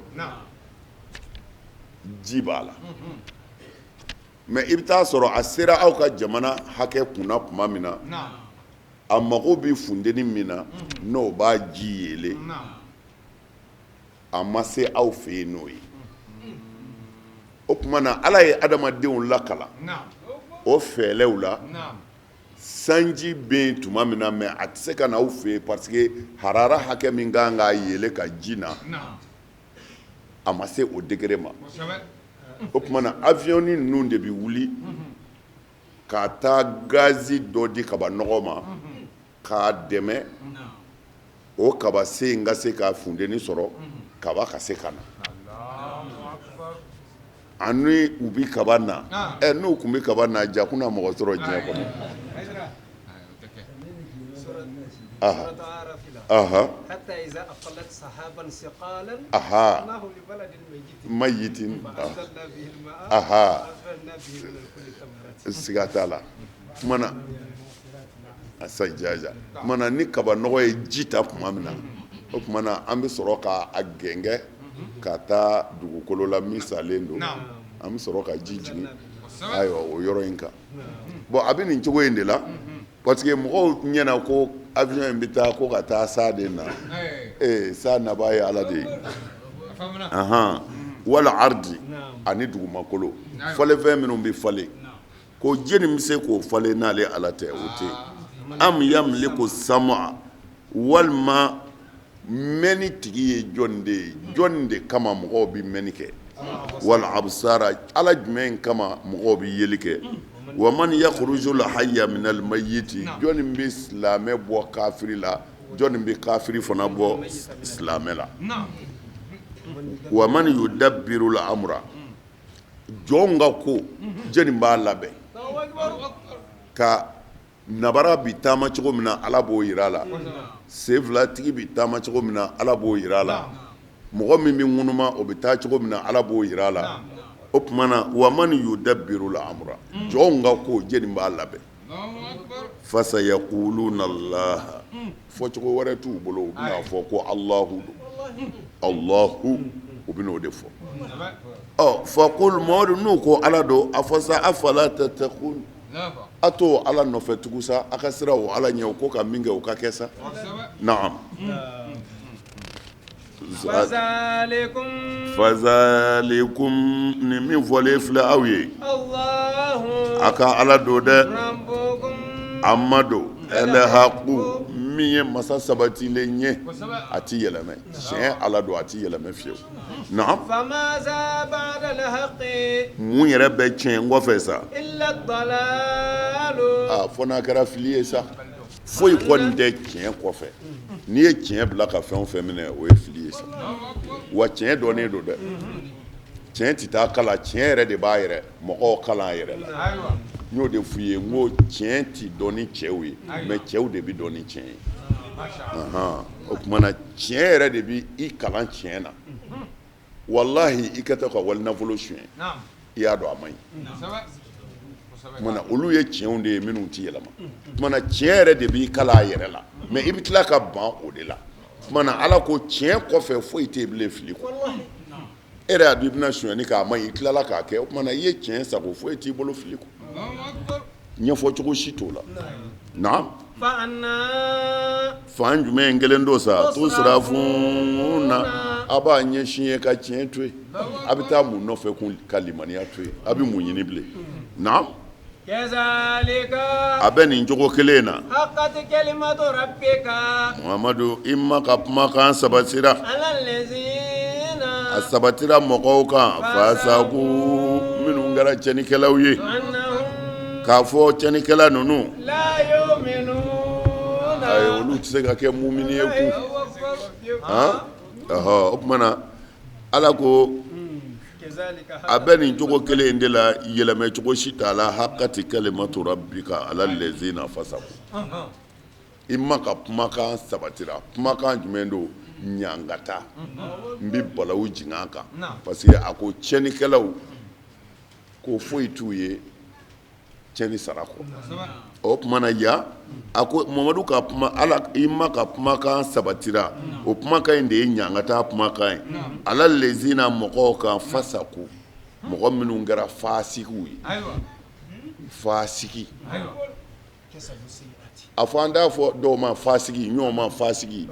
ji b'a la. Mais i bɛ taa sɔrɔ a sera aw ka jamana hakɛ kunna tuma min na, a mago bɛ funteni min na, n'o b'a ji yeelen, a ma se aw fɛ yen n'o ye. O tuma na, Ala ye adamadenw lakalan o fɛlɛw la. Sanji bɛ yen tuma min na, mais a tɛ se ka na aw fɛ yen parce que harara hakɛ min kan k'a yeelen ka ji na, a ma se o degré ma. O tuma na, avion ninnu de bɛ wuli ka taa gazi dɔ di kaba nɔgɔ ma k'a dɛmɛ, o kaba sen in ka se ka funteni sɔrɔ, kaba ka se ka na. Ani u bɛ kaba na, ɛ, n'u tun bɛ kaba na, ja kunna mɔgɔ sɔrɔ diɲɛ kɔnɔ. Aha aha aha mayitin aha, siga t'a la. Tuma na a sajaja, tuma na ni kaba nɔgɔ ye ji ta tuma min na, o tuma na an bɛ sɔrɔ k'a gɛngɛ ka taa dugukolo la min salen don, an bɛ sɔrɔ ka ji jigin, ayiwa, o yɔrɔ in kan. Bon, a bɛ nin cogo in de la, parce que mɔgɔw ɲɛna ko avion in bɛ taa ko ka taa sa de na. Ee, sa nabaa ye Ala de ye. Ahan, wal ardi, ani dugumakolo falenfɛn minnu bɛ falen, ko jɛni bɛ se k'o falen n'ale Ala tɛ? O tɛ yen. Am yamliku sam'a, walima mɛnni tigi ye jɔn de ye? Jɔn de kama mɔgɔw bɛ mɛnni kɛ? Wal absara, Ala jumɛn kama mɔgɔw bɛ yeli kɛ? Wa man yakhrujul hayya minal mayyiti, jɔnni bɛ silamɛ bɔ kafiri la? Jɔnni bɛ kafiri fana bɔ silamɛ la? Wa man yudabbirul amra, jɔn ka ko, jɔnni b'a labɛn? Ka nabara bɛ taama cogo min na, Ala b'o jira a la. Sen filatigi bɛ taama cogo min na, Ala b'o jira a la. Mɔgɔ min bɛ ŋunuma, o bɛ taa cogo min na, Ala b'o jira a la. O tuma na, wa man yudabbirul amra, jɔnw ka ko, jɔnni b'a labɛn? Fasayakuluna Allah, fɔcogo wɛrɛ t'u bolo, u bɛna fɔ ko Alahu don, Alahu, u bɛna o de fɔ. Ɔ, fakul, Mamadu, n'u ko Ala don, a fɔ sa, afala tatakun, a to Ala nɔfɛ tugu sa, a ka siran o Ala ɲɛ, o ko ka min kɛ, o ka kɛ sa. Naam, fazalikum, nin min fɔlen filɛ aw ye, a ka Ala don dɛ, a ma don ɛlɛhaku, min ye masa sabatilen ye, a tɛ yɛlɛmɛ. Tiɲɛ Ala don, a tɛ yɛlɛmɛ fiyewu. Naam, mun yɛrɛ bɛ tiɲɛ kɔfɛ sa? Aa, fo n'a kɛra fili ye sa. Foyi kɔni tɛ tiɲɛ kɔfɛ. N'i ye tiɲɛ bila ka fɛn o fɛn minɛ, o ye fili ye sa. Wa tiɲɛ dɔnnen don dɛ, tiɲɛ tɛ taa kalan, tiɲɛ yɛrɛ de b'a yɛrɛ mɔgɔw kalan a yɛrɛ la. N y'o de f'u ye, n ko tiɲɛ tɛ dɔn ni cɛw ye, mais cɛw de bɛ dɔn ni tiɲɛ ye. O tuma na, tiɲɛ yɛrɛ de bɛ i kalan tiɲɛ na. Walahi, i ka taa ka wali nafolo suɲɛ, i y'a dɔn a man ɲi. Tuma na, olu ye tiɲɛw de ye minnu tɛ yɛlɛma. Tuma na, tiɲɛ yɛrɛ de b'i kalan a yɛrɛ la, mais i bɛ tila ka ban o de la. Tuma na, Ala ko tiɲɛ kɔfɛ foyi tɛ yen bilen fili kɔ. E yɛrɛ y'a dɔn i bɛna sonyali kɛ, a man ɲi, i tilala k'a kɛ. O tuma na, i ye tiɲɛ sago, foyi t'i bolo fili kɔ. Ɲɛfɔ cogo si t'o la. Naam, fan jumɛn kelen don sa? Tusrafuna, a b'a ɲɛsin ye ka tiɲɛ to yen, a bɛ taa mun nɔfɛ kun ka limaniya to yen? A bɛ mun ɲini bilen? Naam, a bɛ nin cogo kelen na. Muhamadu, i ma ka kumakan sabatira, a sabatira mɔgɔw kan, fasaku, minnu kɛra cɛnnikɛlaw ye, k'a fɔ cɛnnikɛla ninnu, ayi, olu tɛ se ka kɛ mumini ye kun. O tuma na, Ala ko A bɛ nin cogo kelen in de la, yɛlɛmɛ cogo si t'a la. Hakati kalimatu rabbika ala lezina fasaku. I ma ka kumakan sabatira. Kumakan jumɛn don? Ɲangata, n bɛ balawu jigin a kan, parce que a ko tiɲɛnikɛlaw ko foyi t'u ye tiɲɛni sara kɔ. O tuma na yan, a ko Mamadu ka kuma, Ala i ma ka kumakan sabatira, o kumakan in de ye ɲangata kumakan ye. Ala lezina, mɔgɔw kan, fasaku, mɔgɔ minnu kɛra fasikiw ye. Fasiki, a fɔ an t'a fɔ dɔw ma fasigi, ɲɔgɔn ma fasigi.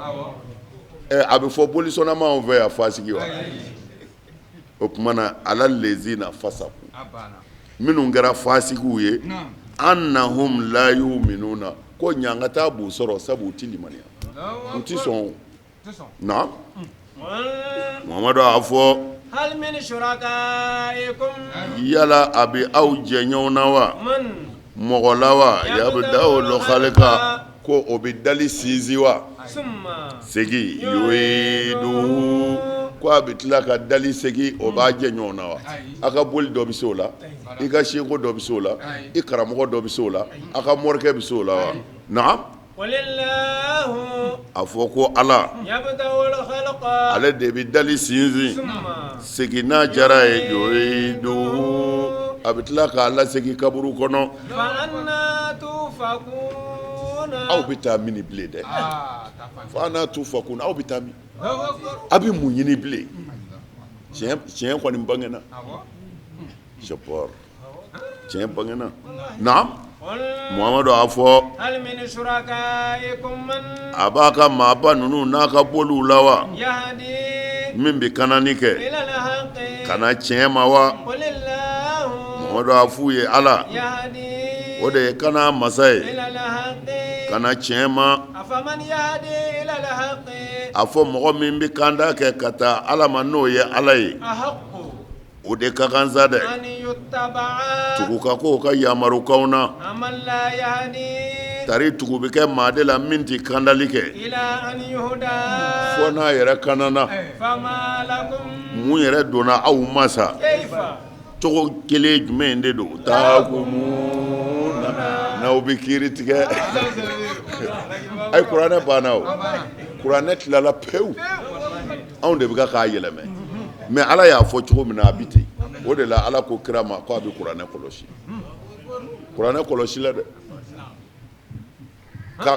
Ɛ, a bɛ fɔ bolisɔnnamaw fɛ yan fasigi wa? O tuma na ala lezina fasaku, minnu kɛra fasigiw ye, annahum la yuminuna, ko ɲangata b'u sɔrɔ sabu u tɛ limaniya, u tɛ sɔn. Na Mamadu a fɔ, yala a bɛ aw jɛɲɔgɔn na wa, mɔgɔ la wa, yabda'ul khalqa, ko o bɛ dali sinsin wa, segin, yu'iduhu, ko a bɛ tila ka dali segin, o b'a jɛɲɔgɔn na wa? A ka boli dɔ bɛ se o la, i ka seko dɔ bɛ se o la, i karamɔgɔ dɔ bɛ se o la, a ka morikɛ bɛ se o la wa? Naam, a fɔ ko Ala, ale de bɛ dali sinsin, segin n'a diyara ye, yu'iduhu, a bɛ tila k'a lasegin kaburu kɔnɔ. Aw bɛ taa min bilen dɛ? Fa anna tufakun, aw bɛ taa min? Aw bɛ mun ɲini bilen? Tiɲɛ kɔni bangena, c'est tiɲɛ bangena. Naam, Muhamadu a fɔ, a b'a ka maaba ninnu n'a ka boliw la wa, min bɛ kanani kɛ ka na tiɲɛ ma wa? Muhamadu a f'u ye, Ala o de ye kana masa ye ka na tiɲɛ ma. A fɔ mɔgɔ min bɛ kanda kɛ ka taa Ala ma, n'o ye Ala ye, o de ka kan sa dɛ, tugu ka k'o ka yamarukanw na. Tari tugu bɛ kɛ maa de la min tɛ kandali kɛ fo n'a yɛrɛ kanana. Mun yɛrɛ donna aw ma sa? Cogo kelen jumɛn de don tahkumuna, n'aw bɛ kiiri tigɛ? Ayi, kuranɛ banna, o kuranɛ tilala pewu. Anw de bɛ ka k'a yɛlɛmɛ, mais Ala y'a fɔ cogo min na, a bɛ ten. O de la Ala ko kira ma ko a bɛ kuranɛ kɔlɔsi. Kuranɛ kɔlɔsi la dɛ,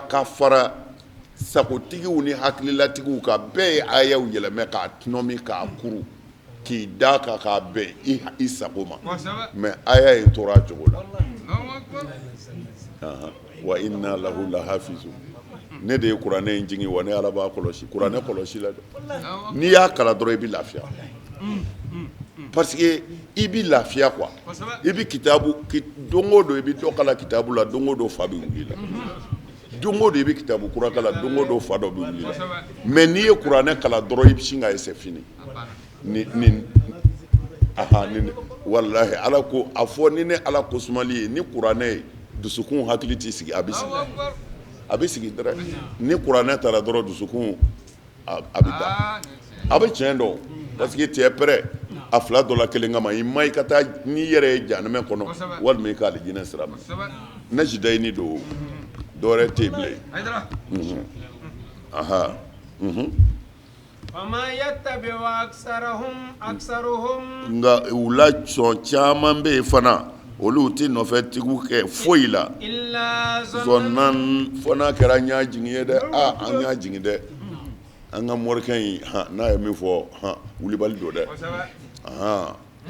ka fara sagotigiw ni hakililatigiw kan, bɛɛ ye ayaw yɛlɛmɛ k'a tɔnɔmi, k'a kuru, k'i da kan k'a bɛn i sago ma, mais aya in tora a cogo la. Wa inna lahu lahafizun. Ne de ye kuranɛ in jigin, wa ne Ala b'a kɔlɔsi. Kuranɛ kɔlɔsi la dɛ, n'i y'a kalan dɔrɔn i bɛ lafiya, parce que i bɛ lafiya quoi. I bɛ kitabu, don o don i bɛ dɔ kalan kitabu la, don o don fa bɛ wuli la, don o don i bɛ kitabu kura kalan, don o don fa dɔ bɛ wuli la. Mais n'i ye kuranɛ kalan dɔrɔn, i bɛ sin ka ye c'est fini. Ni ni aha ni walahi, Ala ko a fɔ ni ne Ala ko sumali ye ni kuranɛ ye, dusukun hakili t'i sigi, a bɛ sigi, a bɛ sigi dɛrɛ. Ni kuranɛ taara dɔrɔn, dusukun a bɛ da, a bɛ tiɲɛ dɔn, parce que tu es prêt a fila dɔ la kelen kama. I ma i ka taa n'i yɛrɛ ye jahanamɛ kɔnɔ, walima i ka alijinɛ sira minɛ. Ne si da i ni don, dɔwɛrɛ tɛ yen bilen. Aha. Nka u la sɔn caman bɛ yen fana, olu tɛ nɔfɛtigiw kɛ foyi la fo n'a kɛra ɲɛ jigin ye dɛ. Aa, an y'a jigin dɛ, an ka morikɛ in, n'a ye min fɔ, wulibali don dɛ.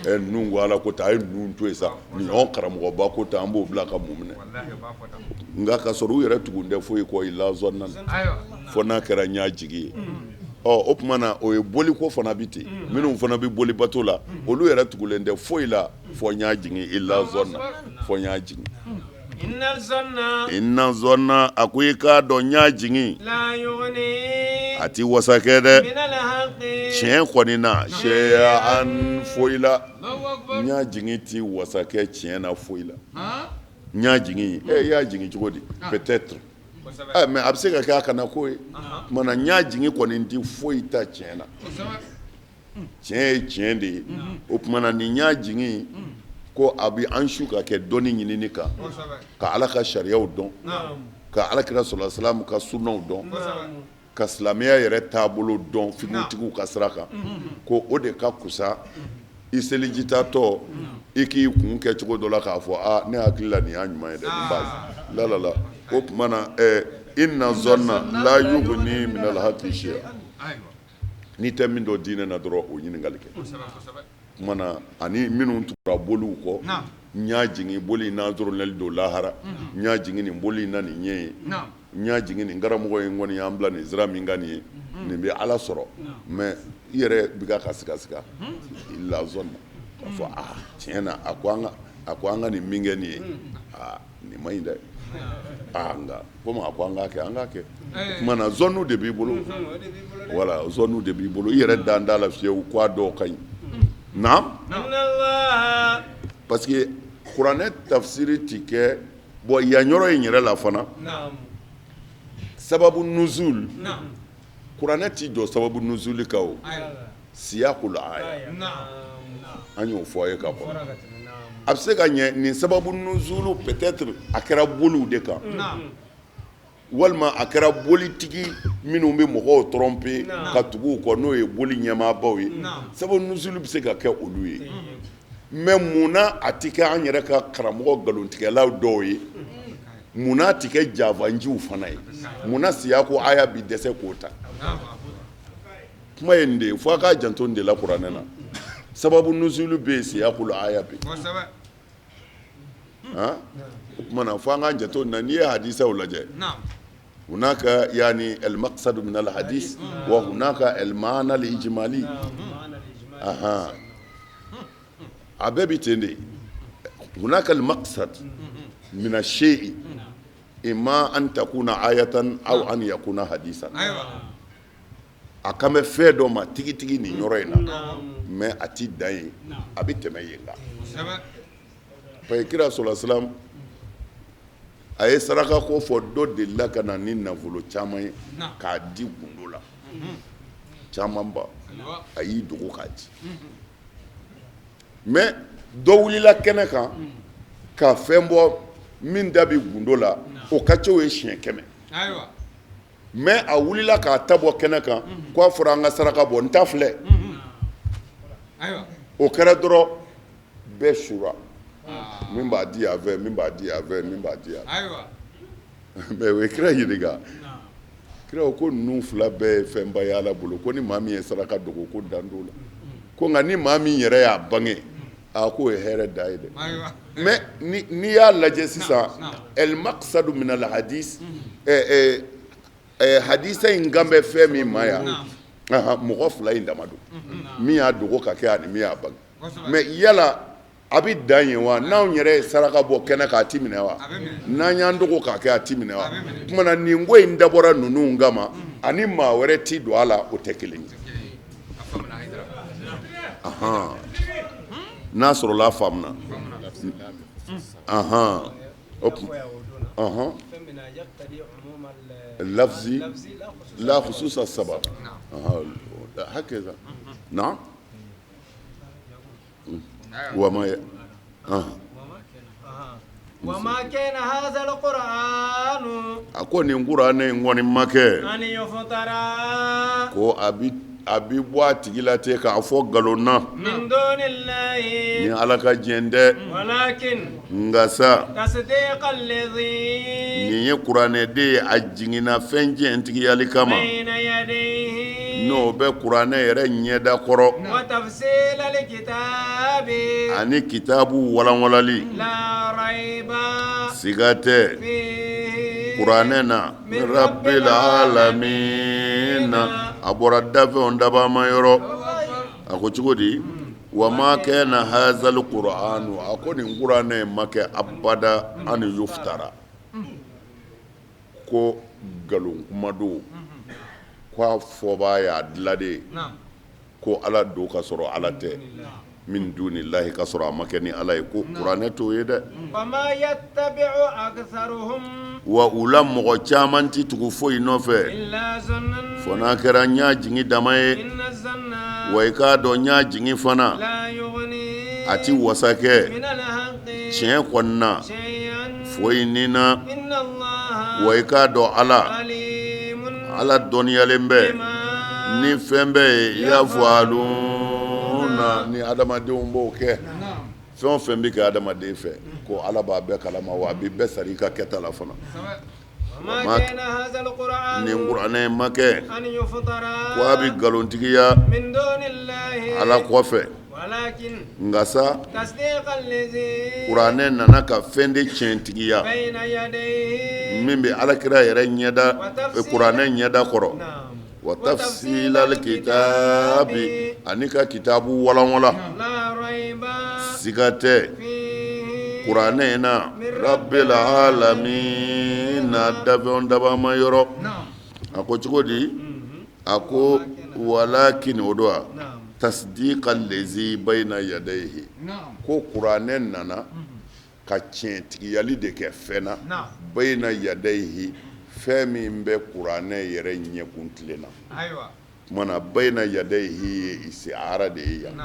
Ninnu ko Ala ko ta, a ye ninnu to yen sa, nin y'anw karamɔgɔba ko ta, an b'o bila ka mun minɛ? Nka ka sɔrɔ u yɛrɛ tugun tɛ foyi kɔ illa zannan, fo n'a kɛra ɲɛ jigi ye. Ɔ, o tuma na o ye boliko fana bɛ ten. Minnu fana bɛ boli bato la, olu yɛrɛ tugulen tɛ foyi la fo ɲɛ jigin, illa zannan, fo ɲɛ jigin. Inna zanna, a ko i k'a dɔn ɲɛ jigin a tɛ wasa kɛ dɛ, tiɲɛ kɔni na, shay'an, foyi la. Ɲɛ jigin tɛ wasa kɛ tiɲɛ na foyi la. Ɲɛ jigin, e y'a jigin cogo di? Peut-être, mais a bɛ se ka kɛ a kana ko ye. Tuma na ɲɛ jigin kɔni tɛ foyi ta tiɲɛ na. Tiɲɛ ye tiɲɛ de ye. O tuma na, nin y'a jigin ko a bɛ an su ka kɛ dɔnni ɲinini kan, ka Ala ka sariyaw dɔn, ka Ala kira sɔla salamu ka sunaw dɔn, ka silamɛya yɛrɛ taabolo dɔn figutigiw ka sira kan, ko o de ka kusa i selijitatɔ i k'i kun kɛ cogo dɔ la k'a fɔ aa, ne hakili la nin y'a ɲuman ye dɛ, nin b'a la la la. O tuma na, inna zɔnna la yuguni minal haki shay'a. N'i tɛ min dɔn diinɛ na dɔrɔn, o ɲininkali kɛ. Tuma na, ani minnu tugura boliw kɔ, n y'a jigin boli in n'a zoronɛli don lahara, n y'a jigin nin boli in na nin ɲɛ ye, n y'a jigin nin karamɔgɔ in kɔni y'an bila nin sira min kan nin ye, nin bɛ Ala sɔrɔ. Mais i yɛrɛ bɛ ka siga siga la zɔnna k'a fɔ aa, tiɲɛ na, a ko an ka nin min kɛ nin ye, aa, nin man ɲi dɛ. Aa, nka komi a ko an k'a kɛ, an k'a kɛ. O tuma na, zɔnnu de b'i bolo, voilà, zɔnnu de b'i bolo, i yɛrɛ dan t'a la fiyewu ko a dɔw ka ɲi naam, parce que kuranɛ tafsiri ti kɛ. Bon, yan yɔrɔ in yɛrɛ la fana, sababu nuzul, kuranɛ ti jɔ sababu nuzuli kan. O siyakul aya, an y'o fɔ a ye ka kɔrɔ. A bɛ se ka ɲɛ nin sababu nuzulu, peut-être a kɛra boliw de kan, walima a kɛra bolitigi minnu bɛ mɔgɔw tromper ka tugu u kɔ, n'o ye boli ɲɛmaabaw ye. Sababu nuzulu bɛ se ka kɛ olu ye. Mais munna a ti kɛ an yɛrɛ ka karamɔgɔ nkalontigɛlaw dɔw ye? Munna a ti kɛ jafanjiw fana ye? Munna siyaku aya bi dɛsɛ k'o ta? Kuma ye nin de ye, fo a k'a janto nin de la. Kuranɛ na, sababu nuzulu bɛ yen, siyakul aya bɛ yen. O tuma na, fo an k'an janto nin na. N'i ye hadisaw lajɛ, هناك يعني المقصد من الحديث وهناك المعنى الإجمالي. أها، a bɛɛ bi ten de. هناك المقصد من الشيء إما أن تكون آية أو أن يكون حديثا. A kan bɛ fɛn dɔ ma tigitigi nin yɔrɔ in na, mais a ti dan yen, a bɛ tɛmɛ yen kan. Parce que kira sɔrɔ salam a ye saraka ko fɔ, dɔ delila ka na ni nafolo caman ye k'a di gundo la, camanba, a y'i dogo k'a di. Mais dɔ wulila kɛnɛ kan ka fɛn bɔ min da bi gundo la, o ka ca o ye siɲɛ 100. Mais a wulila k'a ta bɔ kɛnɛ kan k'a fɔra an ka saraka bɔ, n ta filɛ. O kɛra dɔrɔn, bɛɛ sura, min b'a di yan fɛ, min b'a di yan fɛ, min b'a di yan. Mais o ye kira ɲininka. Kira ko ninnu fila bɛɛ ye fɛnba ye Ala bolo, ko ni maa min ye saraka dogo, ko dan t'o la, ko nka ni maa min yɛrɛ y'a bange, a k'o ye hɛrɛ da ye dɛ. Mais n'i y'a lajɛ sisan, المقصد من الحديث, hadisa in kan bɛ fɛn min ma yan, mɔgɔ fila in dama don, min y'a dogo ka kɛ ani min y'a bange. Mais yala a bɛ dan yen wa? N'anw yɛrɛ ye saraka bɔ kɛnɛ kan, a ti minɛ wa? N'an y'an dogo k'a kɛ, a ti minɛ wa? Tuma na, nin ko in dabɔra ninnu kama, ani maa wɛrɛ ti don a la, o tɛ kelen ye. N'a sɔrɔla a faamuna. O اللفظ لا خصوص السبب هكذا. نعم، وما وما كان هذا القرآن A ko nin kuranɛ in kɔni ma kɛ أن يفترى ko a bi bɔ a tigi la ten k'a fɔ nkalon na من دون الله ni Ala ka diɲɛ tɛ. ولكن Nka sa, تصديق الذي nin ye kuranɛ de ye, a jiginna fɛn tiɲɛtigiyali kama بين يديه n'o bɛ kuranɛ yɛrɛ ɲɛda kɔrɔ وتفصيل الكتاب ani kitabu walanwalali. لا ريب Siga tɛ فيه kuranɛ na من رب العالمين, a bɔra dafɛnw dabama yɔrɔ. A ko cogo di? وما كان هذا القرآن, a ko nin kuranɛ ma kɛ abada أن يفترى, ko nkalon kuma don, ko a fɔbaa y'a dilan de, ko Ala don ka sɔrɔ Ala tɛ, من دون الله, ka sɔrɔ a ma kɛ ni Ala ye, ko kuranɛ t'o ye dɛ. وما يتبع أكثرهم Wa u la mɔgɔ caman ti tugu foyi nɔfɛ إلا ظنا fo n'a kɛra n y'a jigin dama ye. إن الظن Wa i k'a dɔn n y'a jigin fana, a tɛ wasa kɛ tiɲɛ kɔni na foyi ni na. Wa i k'a dɔn Ala, Ala dɔnniyalen bɛ ni fɛn bɛɛ ye yafaluna ni adamadenw b'o kɛ. Fɛn o fɛn bɛ kɛ adamaden fɛ ko Ala b'a bɛɛ kalama wa a b'i bɛɛ sara i ka kɛta la fana. Nin kuranɛ in ma kɛ ko a bɛ nkalontigiya Ala kɔfɛ nka sa kuranɛ nana ka fɛn de tiɲɛtigiya min bɛ alakira yɛrɛ ɲɛda kuranɛ ɲɛda kɔrɔ wa tafsilal kitabi ani ka kitabu walanwalan siga tɛ kuranɛ in na rabbil alamina dafɛnw dabama yɔrɔ a ko cogo di a ko walakin o don wa tasdiqa lezi bayna yadayhi ko kuranɛ nana ka tiɲɛtigiyali de kɛ fɛn na bayna yadayhi fɛn min bɛ kuranɛ yɛrɛ ɲɛkun tilen na tuma na bayna yadayhi ye istiara de ye yan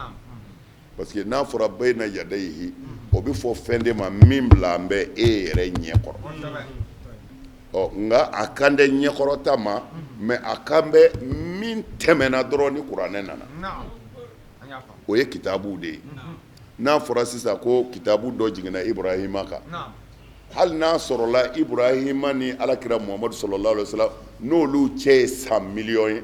parce que n'a fɔra bayna yadayhi o bɛ fɔ fɛn de ma min bila an bɛ e yɛrɛ ɲɛ kɔrɔ ɔ nka a kan tɛ ɲɛkɔrɔta ma mais a kan bɛ min tɛmɛna dɔrɔn ni kuranɛ nana o ye kitabu de ye n'a fɔra sisan ko kitabu dɔ jiginna Ibrahima kan hali n'a sɔrɔla Ibrahima ni alakira Muhamadu sallallahu alaihi wasallam n'olu cɛ ye san miliyɔn ye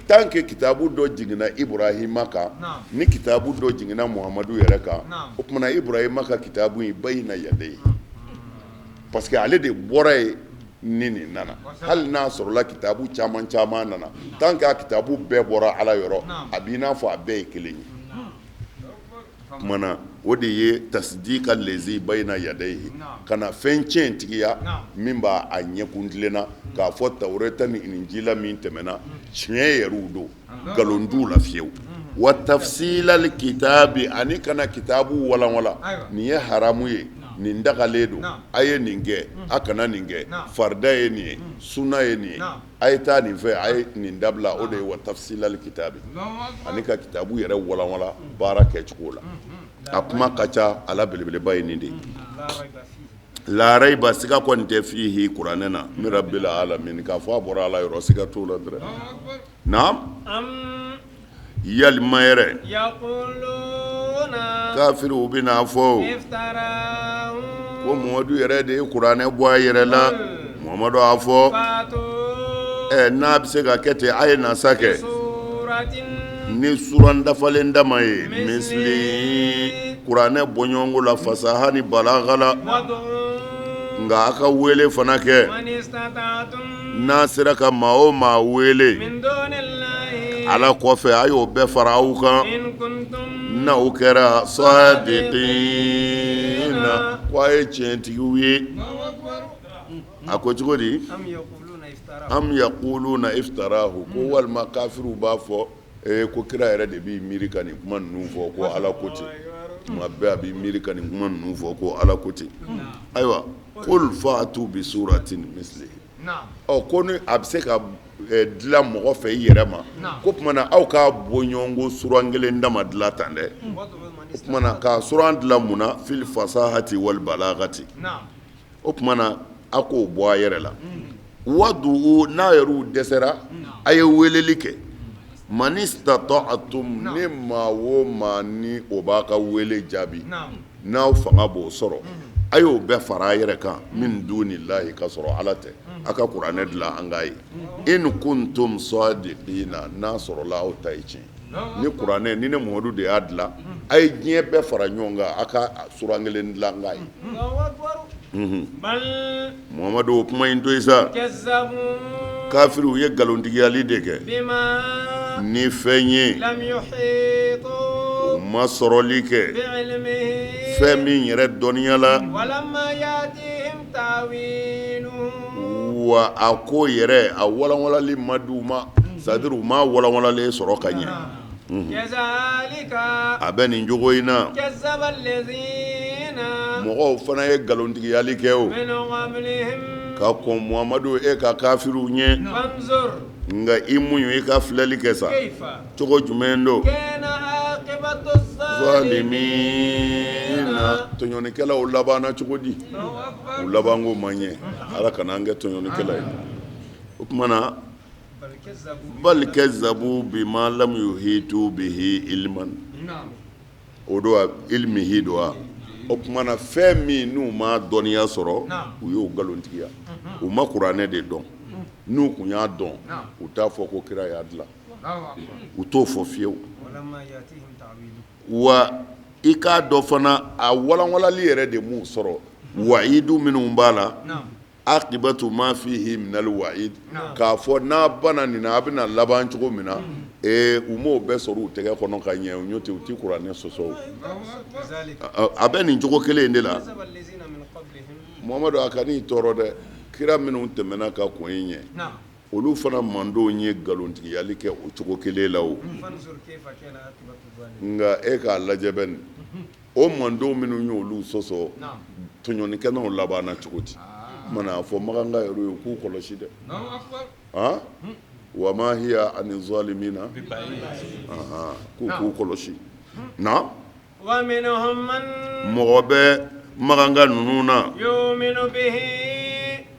tant que kitabu dɔ jiginna Ibrahima kan ni kitabu dɔ jiginna Muhamadu yɛrɛ kan o tuma na Ibrahima ka kitabu in bayna yadayhi parce que ale de bɔra yen ni nin nana hali n'a sɔrɔla kitabu caman caman nana tant que a kitabu bɛɛ bɔra Ala yɔrɔ a b'i n'a fɔ a bɛɛ ye kelen ye tuma na o de ye tasdiqa lezi bayna yadayhi ka na fɛn tiɲɛtigiya min b'a a ɲɛkun tilen na k'a fɔ tawureta ni injila min tɛmɛna tiɲɛ yɛrɛw don nkalon t'u la fiyewu wa tafsilal kitabi ani ka na kitabu walanwalan nin ye haramu ye nin dagalen don a ye nin kɛ a kana nin kɛ farida ye nin ye suna ye nin ye a ye taa nin fɛ a ye nin dabila o de ye wa tafsilal kitabi ani ka kitabu yɛrɛ walanwalan baara kɛcogo la a kuma ka ca a la belebeleba ye nin de ye la rayba siga kɔni tɛ fihi kuranɛ na min rabbil alamin k'a fɔ a bɔra ala yɔrɔ siga t'o la dɛrɛ naam yalima yɛrɛ kafiriw bɛn'a fɔ ko Muhamadu yɛrɛ de ye kuranɛ bɔ a yɛrɛ la Muhamadu a fɔ ɛ n'a bɛ se ka kɛ ten a ye na sa kɛ ni suran dafalen dama ye misli kuranɛ bɔɲɔgɔnko la fasaha ni balaga la nka a ka wele fana kɛ n'a sera ka maa o maa wele ala kɔfɛ a y'o bɛɛ fara aw kan n'aw kɛra sadiqina ko a ye tiɲɛtigiw ye a ko cogo di am yaquluna iftarahu ko walima kafiriw b'a fɔ ee ko kira yɛrɛ de b'i miiri ka nin kuma ninnu fɔ ko ala ko ten tuma bɛɛ a b'i miiri ka nin kuma ninnu fɔ ko ala ko ten ayiwa qul fa'tu bi suratin mislihi ɔ ko ni a bɛ se ka dilan mɔgɔ fɛ i yɛrɛ ma ko tuma na aw k'a bɔɲɔgɔnko suran kelen dama dilan tan dɛ o tuma na ka suran dilan mun na fil fasahati wal balagati o tuma na a k'o bɔ a yɛrɛ la wadu'u n'a yɛrɛw dɛsɛra a ye weleli kɛ manistata'tum ni maa o maa ni o b'a ka wele jaabi n'aw fanga b'o sɔrɔ a y'o bɛɛ fara a yɛrɛ kan min dunillahi ka sɔrɔ ala tɛ a ka kuranɛ dilan an k'a ye in kuntum sadiqina n'a sɔrɔla aw ta ye tiɲɛ ni kuranɛ ni ne Muhamadu de y'a dilan a ye diɲɛ bɛɛ fara ɲɔgɔn kan a ka suran kelen dilan k'a ye Muhamadu o kuma in to yen sa kafiriw ye nkalontigiyali de kɛ ni fɛn ye u ma sɔrɔli kɛ fɛn min yɛrɛ dɔnniya la wa a ko yɛrɛ a walanwalali ma di u ma c'est-à-dire u ma walanwalalen sɔrɔ ka ɲɛ a bɛ nin cogo in na mɔgɔw fana ye nkalontigiyali kɛ o Ka kɔn Muhamadu e ka kafiriw ɲɛ, nka i muɲu i ka filɛli kɛ sa, cogo jumɛn don? Zalimina, tɔɲɔnikɛlaw labanna cogo di? U labanko ma ɲɛ. Ala kana an kɛ tɔɲɔnikɛla ye. O tuma na bal kazzabu bima lam yuhitu bihi ilman, o don ilmihi don wa. O tuma na fɛn min n'u ma dɔnniya sɔrɔ, u y'o nkalontigiya. U ma kuranɛ de dɔn. N'u tun y'a dɔn, u t'a fɔ ko kira y'a dilan, u t'o fɔ fiyewu. Wa i k'a dɔn fana, a walanwalali yɛrɛ de m'u sɔrɔ. Wayidu minnu b'a la, akibatu ma fihi minal wa'id, k'a fɔ n'a banna nin na, a bɛna laban cogo min na, ee, u m'o bɛɛ sɔrɔ u tɛgɛ kɔnɔ ka ɲɛ. U ɲɔ tɛ, u tɛ kuranɛ sɔsɔ. A bɛ nin cogo kelen in de la. Muhamadu, a kan'i tɔɔrɔ dɛ. Kira minnu tɛmɛna ka kɔn i ɲɛ, olu fana mandenw ye nkalontigiyali kɛ o cogo kelen la o. Nka e k'a lajɛ bɛ nin, o mandenw minnu y'olu sɔsɔ, tɔɲɔnikɛlaw labanna cogo di? Mana a fɔ makanka yɛrɛ ye k'u kɔlɔsi dɛ. Wa ma hiya ani zalimina, k'u k'u kɔlɔsi na. Mɔgɔ bɛ makanka ninnu na,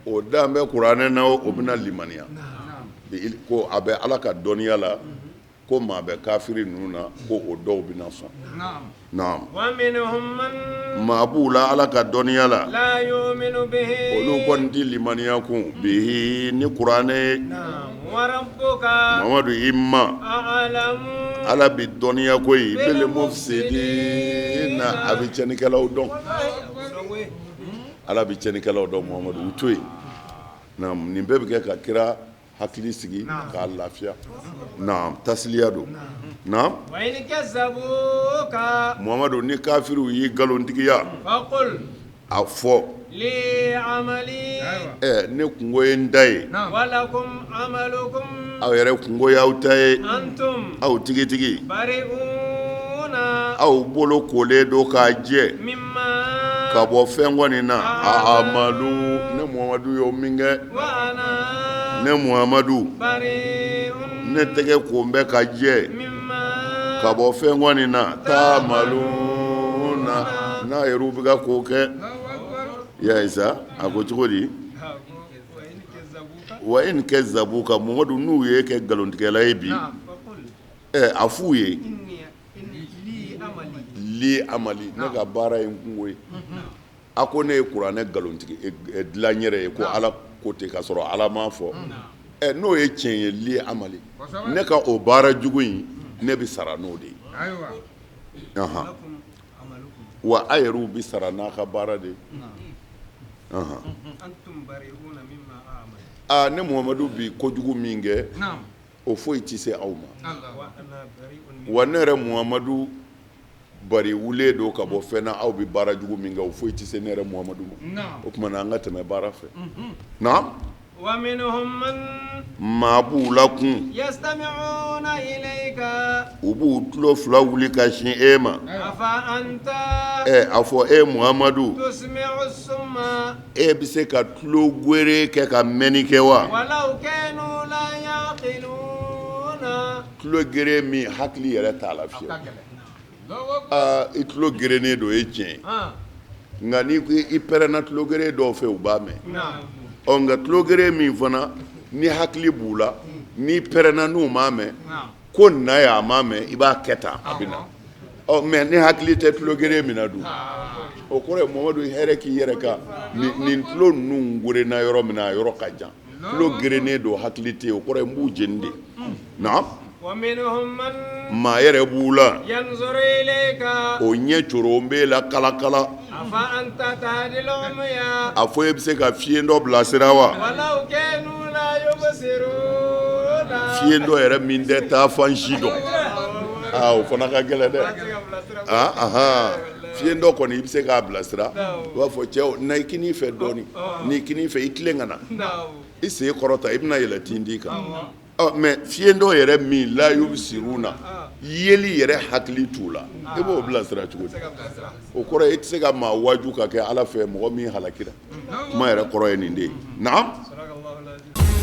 o dan bɛ kuranɛ na, o bɛna limaniya ko a bɛ Ala ka dɔnniya la ko maa bɛ kafiri ninnu na, ko o dɔw bɛna sɔn. Naam, maa b'u la Ala ka dɔnniya la, olu kɔni tɛ limaniya kun bihi ni kuranɛ ye. Mamadu, i ma Ala bɛ dɔnniya koyi bil mufsidina, a bɛ tiɲɛnikɛlaw dɔn. Ala bɛ tiɲɛnikɛlaw dɔn. Mamadu, u to yen. Naam, nin bɛɛ bɛ kɛ ka kira hakili sigi k'a lafiya. Naam, tasiliya don. Naam, Muhamadu, ni kafiriw y'i nkalontigiya, a fɔ ɛ ne kunko ye n ta ye, aw yɛrɛ kunko y'aw ta ye. Aw tigitigi, aw bolo kolen don k'a jɛ ka bɔ fɛn kɔni na. Amalu, ne Muhamadu y'o min kɛ, ne Muhamadu, ne tɛgɛ ko bɛ ka jɛ ka bɔ fɛn kɔni na. Taamaluna, n'a yɛrɛw bɛ ka ko kɛ. Ya Isa, a ko cogo di? Wa in kazzabuka, Muhamadu, n'u ye kɛ nkalontigɛla ye bi, ɛ a f'u ye li amali, ne ka baara ye n kunko ye. A ko ne ye kuranɛ nkalontigi dilan yɛrɛ ye, ko Ala ko ten ka sɔrɔ Ala m'a fɔ. Ɛ n'o ye tiɲɛ ye, li amali, ne ka o baara jugu in, ne bɛ sara n'o de ye. Wa a yɛrɛw bɛ sara n'a ka baara de ye. Aa, ne Muhamadu bi kojugu min kɛ, o foyi tɛ se aw ma. Wa ne yɛrɛ Muhamadu bari wulen don ka bɔ fɛn na. Aw bɛ baara jugu min kɛ, o foyi tɛ se ne yɛrɛ Muhamadu ma. O tuma na an ka tɛmɛ baara fɛ. Naam, maa b'u la kun, u b'u tulo fila wuli ka sin e ma. Ɛ a fɔ e Muhamadu, e bɛ se ka tulo gere kɛ ka mɛnni kɛ wa? Tulo gere min hakili yɛrɛ t'a la fiyewu. Aa, i tulo gerennen don, e tiɲɛ ye, nka n'i ko i pɛrɛnna tulo gere dɔw fɛ, u b'a mɛn. Ɔ nka tulo gere min fana ni hakili b'u la, n'i pɛrɛnna n'u m'a mɛn, ko na ye a m'a mɛn, i b'a kɛ tan, a bɛ na. Ɔ mɛ ni hakili tɛ tulo gere min na dun, o kɔrɔ ye Mamadu, hɛrɛ k'i yɛrɛ kan. Nin tulo ninnu gerenna yɔrɔ min na, a yɔrɔ ka jan. Tulo gerennen don, hakili tɛ yen, o kɔrɔ ye n b'u jeni de. Naam, maa yɛrɛ b'u la, o ɲɛ coron b'e la kalakala. A fɔ e bɛ se ka fiyentɔ bilasira wa? Fiyentɔ yɛrɛ min tɛ taa fan si dɔn, aa, o fana ka gɛlɛn dɛ. Fiyentɔ kɔni, i bɛ se k'a bilasira. I b'a fɔ cɛw na, i kinin fɛ dɔɔnin, n'i kinin fɛ, i tilen ka na, i sen kɔrɔta, i bɛna yɛlɛ tintin kan. Ɔ mɛ fiyentɔ yɛrɛ min la yubsiruna, Yeli yɛrɛ hakili t'u la, e b'o bilasira cogo di? O kɔrɔ e tɛ se ka maa waaju ka kɛ Ala fɛ, mɔgɔ min halakira. Kuma yɛrɛ kɔrɔ ye nin de ye. Naam.